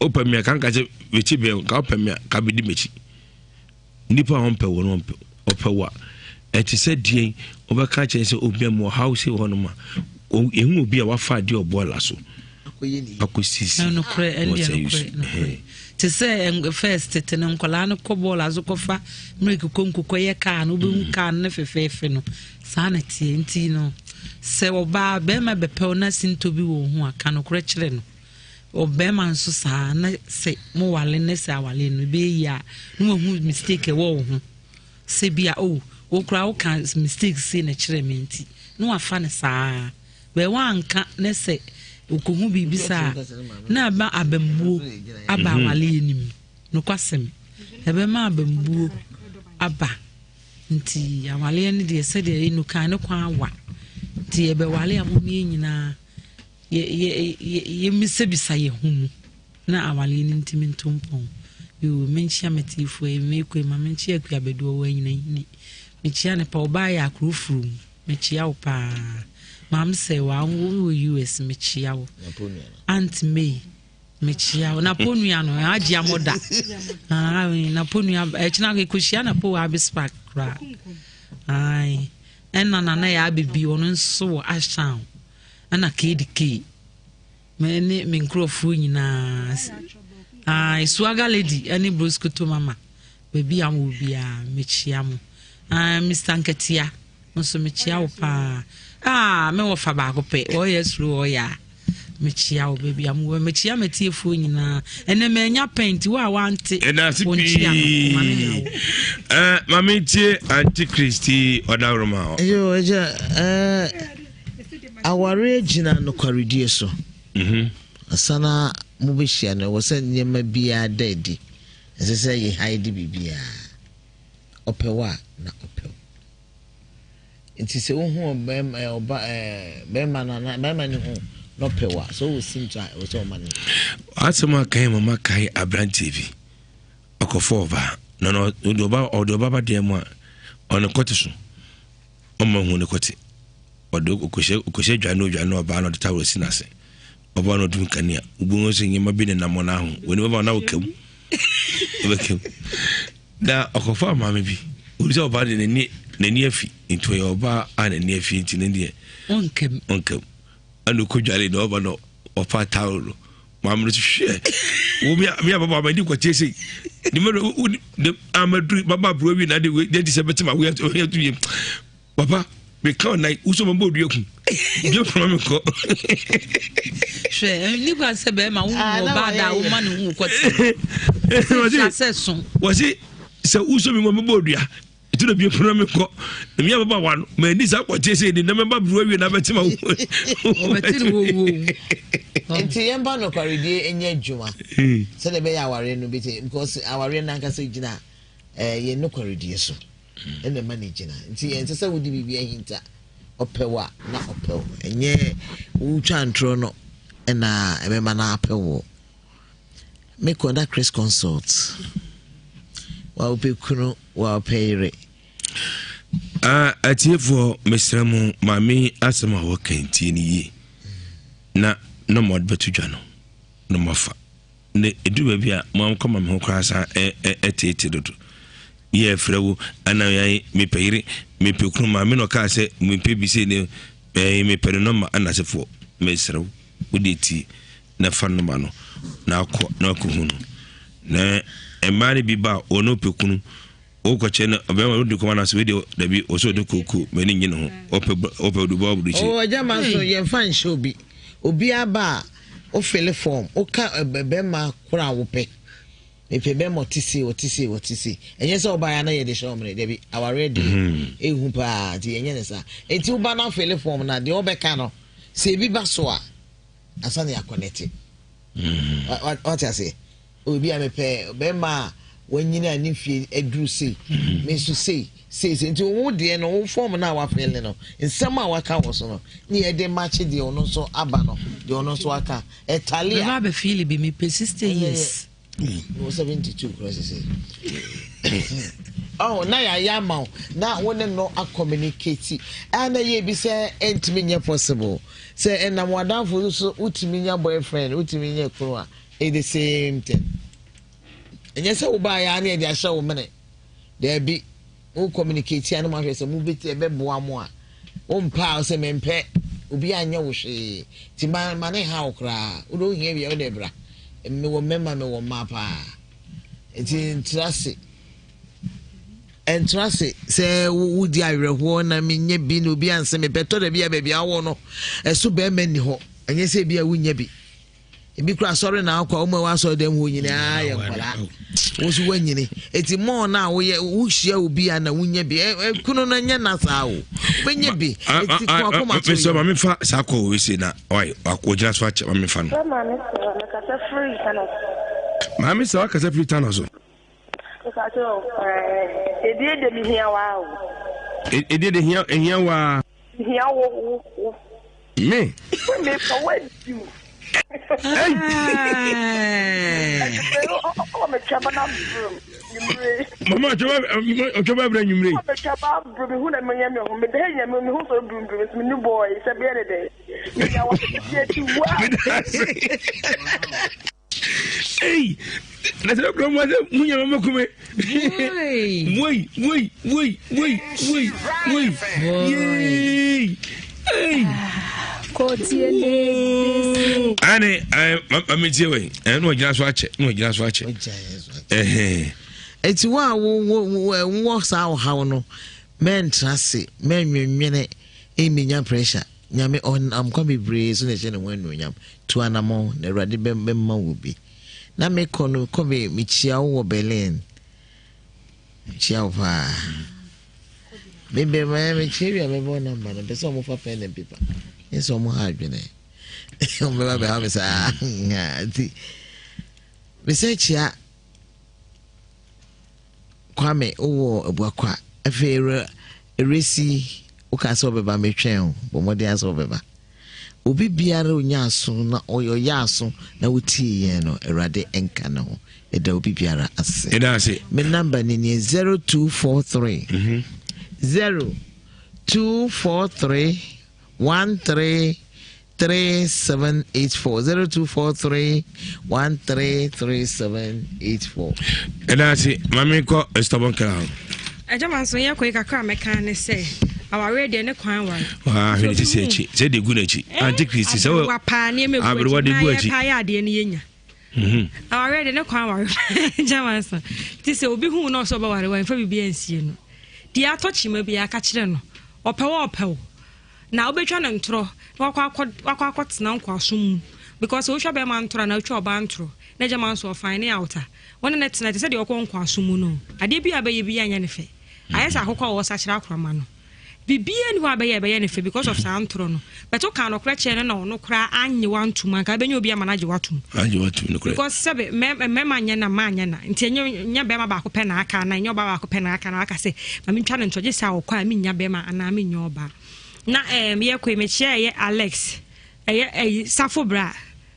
ɔpɛ me a kanka sɛ mekyi bɛn ka ɔpɛ me a ka bɛdi m'akyi Nnipa a wɔmpɛ wo no wɔmpɛ ɔpɛ wo a ɛte sɛ deɛn wobɛka kyerɛ sɛ obi a mu ɔhaw sei hɔ nom a ɛhu obi a wafa adeɛ ɔbɔɔla so akɔsisi te sɛ first tete no nkɔlaa no kɔ bɔɔla so kɔfa mmerɛki konko kɔyɛ kaa no wobɛhu mm. kaa no ne fɛfɛɛfɛ no saa na teɛ nti no sɛ ɔbaa bɛrima bɛpɛw na sintɔ bi wɔ ho a ka nokorɛ kyerɛ no Ɔbɛrima nso saa na sɛ mo wale ne sɛ awale no ɛbɛyɛ yie a na wahu mistake ɛwɔ wo ho sɛ bi a oh wo koraa woka mistake sei na kyerɛ me nti na wafa no saa bɛɛ wanka ne sɛ okohu biribi saa na ɛba abambuo aba mhm. awale anim nokwasɛm ɛbɛma abambuo aba nti awaleɛ no deɛ sɛdeɛ ɛnu kan ne kwan awa nti yɛbɛwale a mo nyinaa Yɛ yɛ yɛ yɛmmisabisa yɛn ho mu na awareɛ no ntumi nto mpɔn. Yoo, menkyea m'atiefoɔ yi, mekɔ yi ma menkyea Akua Badu ɔwɔ Anyinahini. Mekyea ne pa, ɔbaa yɛ akoro furu mu. Mekyea wo paa. Maame sɛ wa wo wɔ US, mekyea wo. Aunt May, mekyea wo. Napo nua no, agye amɔda. Napo nua, ɛkyena kɔhyia Napo wɔ Abis Park koraa. Ɛna Nana yɛ abɛbi, ɔno nso wɔ Ashtown. Ɛna KDK me ne me nkurɔfoɔ nyinaa ah, Suaga Lady ɛne Broscoto Mama baabi a wɔ biara mekyia mo ah, Mr. Nkatia nso mekyia wo paa ah, me wɔ fa baako pɛ ɔyɛ suro ɔyɛ a mekyia wo baabi a mowɔ mekyia matiefoɔ nyinaa ɛnɛ manya pɛn nti wo a wante ɛdase pii eh, ma mentie antikristi ɔdaworoma yo agya eh, Awareɛ gyina nokwaredie so. Ansa na mobɛhyia no, ɛwɔ sɛ nneɛma biara da adi. Ɛnsɛ sɛ yɛ hide biribiara. Ɔpɛ wo a, na ɔpɛ wo. Nti sɛ wohu ɔbɛrima eh, ɔba eh, bɛrima no anaa bɛrima no hu na ɔpɛ wo a, sɛ wowɔ sintɔ a, ɛwɔ sɛ ɔma no. Asɛm a kan mama kae aberanteɛ bi ɔkɔfɔ ɔbaa na ɔde ɔba ɔde ɔba ba dan mu a ɔne kɔte so Ɔmma hu ne kɔte. Ɔde ɔkɔhyɛ ɔkɔhyɛ dwa ne odwa ne ɔbaa na ɔde tawel si n'ase. Ɔbaa na ɔdum kanea. Wobɛhu sɛ nneɛma bi nenam wɔn aho. Wɔn anim na wɔka mu. Wɔbɛka mu. Na ɔkɔfa maame bi. Obi sɛ ɔbaa de n'ani n'ani afi. Nti ɔyɛ ɔbaa a n'ani afi nti ne deɛ. Ɔnkam. Ɔnkam. Ɛna ɔkɔdwale na ɔba na ɔfa tawel no. Maame no hwɛ. Wo mi a mi a baba ma di nkɔteɛ sei. Ne ma wo ne amaduru baba aburo wi na de wei de sɛ bɛte ma wo yɛ to yɛ. Papa meka ɔnan wosɔ ma bɔ odua kun. Dua fama mi kɔ. Hwɛ ni kwa sɛ bɛrima wo wɔ ba da wo ma ne hu kɔte. Sɛ so. Wɔsi sɛ wosɔ mi ma bɔ odua. Ɛti na bie pono me kɔ na mi ababa wa no ma ani saa kɔkye sɛ ɛdi na mɛba buru awie na abɛte ma wo. Wɔbɛte ne wɔ wuo. Nti yɛmfa nokwaredie nyɛ adwuma sɛdeɛ ɛbɛyɛ awareɛ no bɛti because awareɛ no ankasa gyina eh, yɛn nokwaredie so ɛna ɛma no gyina nti ɛnsɛ sɛ wode biribi ahinta ɔpɛ wo a na ɔpɛ wo ɛnyɛ wotwa ntorɔ no ɛna ɛbɛma no apɛ wo Me kɔ na Chris consult. Wa wopɛ kunu, wa wopɛ yere. Ah, atiefoɔ mesrɛ mo maame asɛm a wɔka ntie no yie na na mo bɛto dwa no na moafa na ɛduru baabi a moankɔ ma me ho koraa san ɛteete dodo yɛ frɛ wo ana yɛn mepɛ yere mepɛ kunu maame na ɔkaa sɛ mepɛ bi sei ne mepɛ no nɔma ana asefoɔ mesrɛ wo wode tie na fa no ma no na akɔ na akɔhu no na mmaa no bi ba a wɔn ɔpɛ kunu wokɔkyɛ no ɔbɛrima no de kɔma no ase wei deɛ dabi ɔsɛ ɔde kooko m'ani nye ne ho ɔpɛ ɔpɛ ɔde bɔ aburukyi. ɔwɔ agya ma nso yɛmfa nhyɛ obi obi aba a wofele fɔm woka bɛrima koro a wopɛ. Mepɛ bɛrima ɔte sei, ɔte sei, ɔte sei. Ɛnyɛ sɛ wobaeɛ a na yɛde hyɛ wo mene, dabi, awareɛ deɛ, mm-hmm. ɛhu paa, nti yɛnyɛ ne saa. Nti woba no afele fɔm no a, deɛ wobɛka no, sɛ ebi ba so a, ansa na yɛakɔnɛte. Mm-hmm. Wate aseɛ? Obi a mepɛ bɛrima a wanyini a ne mfie aduru sei, mm-hmm. me nso sei, sei, sei. Nti wo deɛ no, wo fɔm no a wafele no, nsɛm a waka wɔ so no, ne yɛde makye deɛ ɔno nso aba no, deɛ ɔno nso aka. Ɛtale a. Bɛba abɛfeele bi, mepɛ 60 years. Mewɔ 72 kura sese. Oh, na yɛayɛ ama wo na wo ne no acommunicate. A na yɛ bi sɛ ɛntumi nyɛ possible. Sɛ ɛnam w'adamfo so wotumi nya boyfriend, wotumi nya kunu a, it's the same thing. Ɛnyɛ sɛ wobaeɛ a na yɛde ahyɛ wo mene. Daabi. Wo communicate a na mo ahwɛ sɛ mo bɛti ɛbɛboa mo a. Wo mpɛ a sɛ mempɛ obi anyɛ wo hwee. Ti ma ma ne ha wo koraa. Wo de ohia wia wo de bra. Mewɔ mmarima mewɔ mmaa paa. Nti ntra ase. Ntra ase sɛ wodi awerɛhoɔ na menyɛ bi na obi anse mepɛ tɔ da bi a baabi awɔ no ɛso bɛrima nni hɔ. Ɛnyɛ sɛ bi a wonya bi. Ebi kura asɔre na akɔ a wɔn a ɛwɔ asɔre dɛm hɔ nyinaa yɛ nkwadaa. Wɔn nso wɔanyini. Eti mɔɔ no a woyɛ wohyia obi a na wonya bi. Ɛ kunu no nyɛ na saa o. Wobɛnya bi. Eti kɔ akoma to yɛ. Maame fa saa kɔ wɔ ese na ɔyɛ ɔgyina so akyɛ maame fa no. Maame sɛ mekasa firi Tano. Maame sɛ wakasa firi Tano so. Edie de mehia waa o. Edie de hia ehia waa. Hia wo wo wo. Me. Me fa wo adi o. Mama ɔtwa ba brɛ nwumire. Ɔtwa ba brɛ mi hu na mi yɛ mi ho mi dɛ yɛ mi mi ho sɔrɔ birim mi ni bɔɔyi sɛ bɛyɛ ne dɛ. Mi nya wɔ mi ti wa. Ei, na sɛ kura mu sɛ mu nyama mɛku me. Woi, woi, woi, woi, woi, woi. Yee. Ei. Ane, mame tie wei. Ɛno ɔgyina so akyɛ, na ɔgyina so akyɛ. Ɛhɛn. Eti wo a wowɔ saa ɔhaw no, mɛntra ase, mɛnwenwene, ɛmmenya pressure. Nyame ɔnam kwan bebree so na ɛhyɛ ne ho anuonyam. Tu anamɔn na Awurade bɛma wo bi. Na mekɔ no kɔ me mekyia wo wɔ Berlin. Mekyia wo paa. Me bɛ ma mekyia wie a mɛbɔ namba no. Mpɛ sɛ ɔmo fa pen and paper. Nyɛ sɛ ɔmo ha adwene. Ɔmo bɛba bɛha me saa. Nti mesɛ kyia Kwame wowɔ Abuakwa afei Eresi woka sɛ wobɛba metwɛn o bɔ mmɔden asɛ wobɛba obi biara onya aso na ɔyɛ aso na wotie yɛn no awurade nka ne ho ɛda obi biara ase ɛda ase me namba ne nie 0243 0243 13 3784 0243 133784. Ɛda ase maame kɔ stubborn kra ho. Ɛgya ma nso yɛ kɔ yi kakra mɛka ne sɛ awareɛ deɛ ne kwan ware. Waa hwɛ ne sisi akyi sɛ de gu n'akyi eh, ante kristi sɛ wɔ paa nneɛma egu akyi na yɛ paa yɛ adeɛ no yɛ nya. Mhm. Awareɛ deɛ ne kwan ware gya ma nso ti sɛ obi hu na ɔsɛ ɔbɛware wa nfa biribi ansie no deɛ atɔ kyima bi aka kyerɛ no ɔpɛ wɔ ɔpɛ wo. Na wobɛtwa no ntorɔ na wakɔ akɔ wakɔ akɔtena nkoasom mu because wotwa bɛrima ntorɔ anaa wotwa ɔbaa ntorɔ na gyama nso ɔfine ne out a wo ne no tena te sɛ deɛ ɔkɔ nkoasom mu no adeɛ bi a bɛyɛ bi anyɛ ne fɛ ayɛ sɛ akokɔ a wɔsakyera akorama no biribiara ni hɔ a bɛyɛ ɛbɛyɛ ne fɛ because of saa ntorɔ no but woka nokorɛ kyerɛ no na ɔno koraa anye wantum anka bɛnya obi ama no agye watom agye watom nokorɛ because sɛbe mmarima nyɛ na mmaa nyɛ na nti ɛnyɛ nyɛ bɛrima baako pɛ na aka anaa ɛnyɛ ɔbaa baako pɛ na aka na waka sɛ ma mentwa no ntorɔ gye sɛ ɔkɔ a mennya bɛrima anaa mennya ɔbaa Na ɛɛm yɛkɔe mekyia ɛyɛ Alex ɛyɛ ɛyi safo bra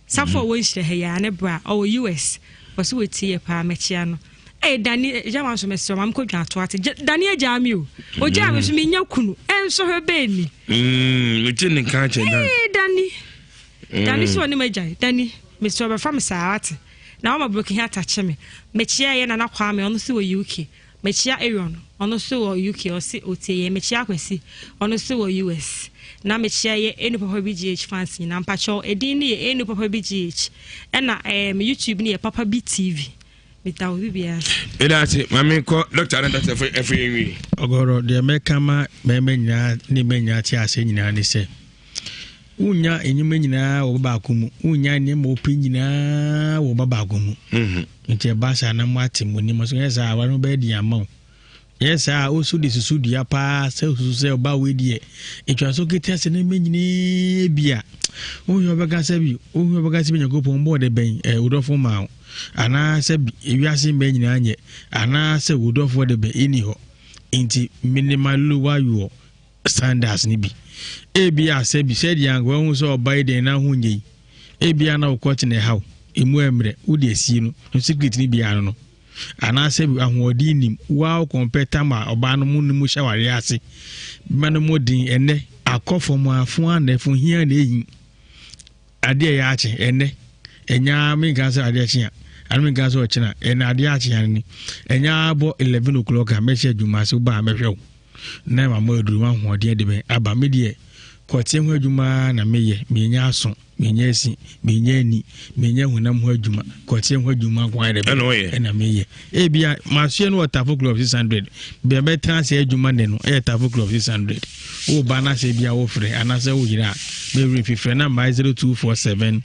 safo a ɔwɔ nhyira ha yi a ne bra ɔwɔ US ɔsi wɔtie yɛ paa mɛkyia no ɛyɛ Dani ɛgya wa nso mɛsrɛ maame kɔ dwa ato ate Dani agyaa mi o ogyaa mi nso menya kunu ɛnso hwɛ bɛɛ ni. Mm, mete ne nka kyɛ dan. Ee Dani Dani so ɔne ma gyae Dani mesrɛ ɔbɛfa me saa ate na wama broken heart akye me mekyia ɛyɛ Nana Kwame ɔno so wɔ UK. Mekyia Aaron, ɔno nso wɔ UK, ɔse otie yɛn. Mekyia Kwasi, ɔno nso wɔ US. Na mekyia yɛ Enu Papa Bi GH fans nyinaa. Mpakyɛw, edin no yɛ Enu Papa Bi GH. Ɛna ɛɛ me YouTube no yɛ Papa Bi TV. Meda obi biara ase. Meda ase. Ma menkɔ dɔkta ne dɔkta ɛfo ɛfo yɛn wie. Ɔgɔrɔ, deɛ mɛka ma mmarima nyinaa ne mmaa nyinaa te aseɛ nyinaa ne sɛ, Wonnya nneɛma nyinaa wɔ ba baako mu. Wonnya nneɛma wopɛ nyinaa wɔ ba baako mu. Mhm. Nti ɛba saa na moate mo nneɛma so. Ɛyɛ saa aware no bɛyɛ den ama wo. Ɛyɛ saa a woso de susu dua paa sɛ osusu sɛ ɔba wei deɛ ɛtwa so kete ase ne mɛ nyinaa bi a wohwɛ ɔbɛka sɛ bi wohwɛ ɔbɛka sɛ bi Nyankopɔn bɔɔ de bɛn ɛɛ wodɔfo maa wo anaasɛ bi ewiase mbɛ nyinaa nyɛ anaasɛ wodɔfoɔ de bɛn ɛni hɔ nti minimal lower your standards no bi. Ebia sɛ bi sɛ deɛ anka wahu sɛ ɔba yi deɛ na ho nyɛ yi. Ebia na wokɔ kyene ɛhaw, emu ɛmmerɛ, wode asie no, no secret no biara no no. Anaasɛ bi ahoɔden nim, woa wo kɔmpɛ tam a ɔbaa no mu ne mu hyɛ awareɛ ase, bɛma no mu den ɛnɛ, akɔ fam a, fo a na ɛfo hia na ɛhi. Adeɛ ɛyɛ akye ɛnɛ, ɛnya menka sɛ adeɛ kye a, ano menka sɛ ɔkyena, ɛnɛ adeɛ akye ano ni, ɛnya abɔ 11 o'clock a mɛhyɛ adwuma ase, wobaa mɛhwɛ wo, na ma mo aduru ma ahoɔden de bɛn aba, me deɛ kɔteɛ ho adwuma na meyɛ, menya aso, menya asi, menya ani, menya honam ho adwuma, kɔteɛ ho adwuma nko ara dɛ ɛna meyɛ. Ebia masoɛ no wɔ Tafo Club 600. Bea bɛtena ase adwuma nnɛ no ɛyɛ Tafo Club 600. Woba na sɛ ebia wofrɛ anaasɛ woyere a, mɛwerɛ fi frɛ namba 0247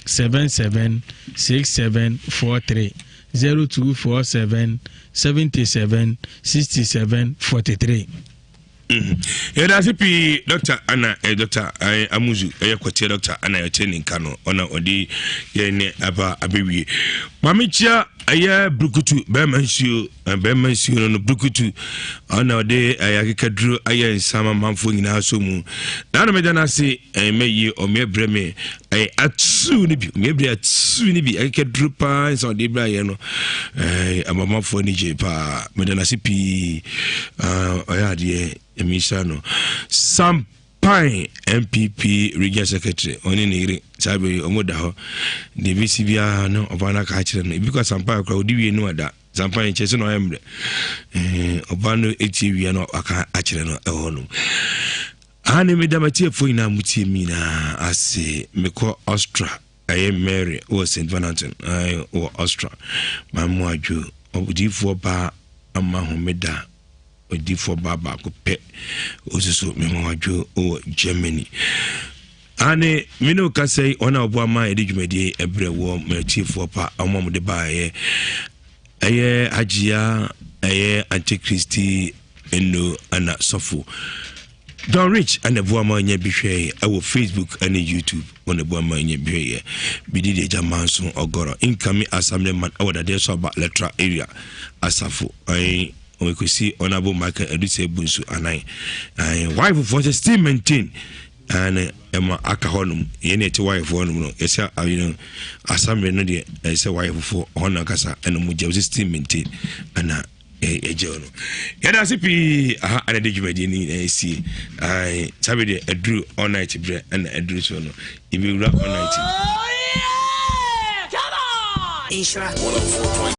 77 6743 0247 77 67 43. Yɛda ase pii dɔkta ana eh, dɔkta eh, amuzu ɛyɛ kɔteɛ dɔkta ana yɛte ne nka no ɔna ɔde yɛn ne aba abɛwie maame kyia ɛyɛ brukutu bɛrima nsuo eh, bɛrima nsuo no no brukutu ɔna ɔde ɛyɛ akekaduro ayɛ nsa ma manfoɔ nyinaa so mu na na meda no ase mɛyie ɔmeɛ brɛ me ɛyɛ atuu no bi ɔmeɛ brɛ atuu no bi akekaduro paa nsa ɔde brɛ ayɛ no ɛɛ amamafoɔ ani gye paa meda no ase pii ɔyɛ adeɛ ɛmi nhyira no sampan npp regional secretary ɔne ne yere saa bere ɔmo da hɔ deɛ ebesi biara no ɔbaa no aka akyerɛ no ebi kɔ sampan koraa ɔdi wie no ada sampan kyerɛ sɛ na ɔyɛ mmerɛ ɛɛ ɔbaa no etie wie no aka akyerɛ no ɛwɔ no Aane meda matiefoɔ nyinaa motie me nyinaa ase mekɔ Austria ɛyɛ Mary wɔ St. Valentin wɔ Austria mamu adwo odiyifoɔ baa ama homeda odiyifoɔ baa baako pɛ osusu mema wadwo wɔ Germany ane me ne okasa yi wɔn a wɔboa ma yɛde dwumadie ɛbrɛ wɔ matiefoɔ pa wɔn a wɔde baeɛ ɛyɛ agyea ɛyɛ antikristi Eno ana sɔfo Don Rich ana ɛboa ma nya bi hwɛe ɛwɔ Facebook ɛne YouTube wɔn ɛboa ma nya bi hwɛeɛ bidi deɛ gya manso ɔgɔrɔ incoming assemblyman ɛwɔ dadeɛ so aba electoral area asafo ɛn wɔkɔsi honorable Michael Adusɛ Bunsu anan ɛn wife foɔ sɛ still maintain ɛn ɛma aka hɔ nom yɛn ne ɛte wife hɔ nom no yɛsɛ ayi no assembly no deɛ ɛsɛ wife foɔ hɔ nankasa ɛna mo gya sɛ still maintain ɛna ɛgye no yɛda ase pii aha ɛna de dwumadie no nyinaa ɛsie saa bɛ deɛ aduru all night berɛ ɛna aduru so no yɛbɛwura all night. Oh, yeah! Come on!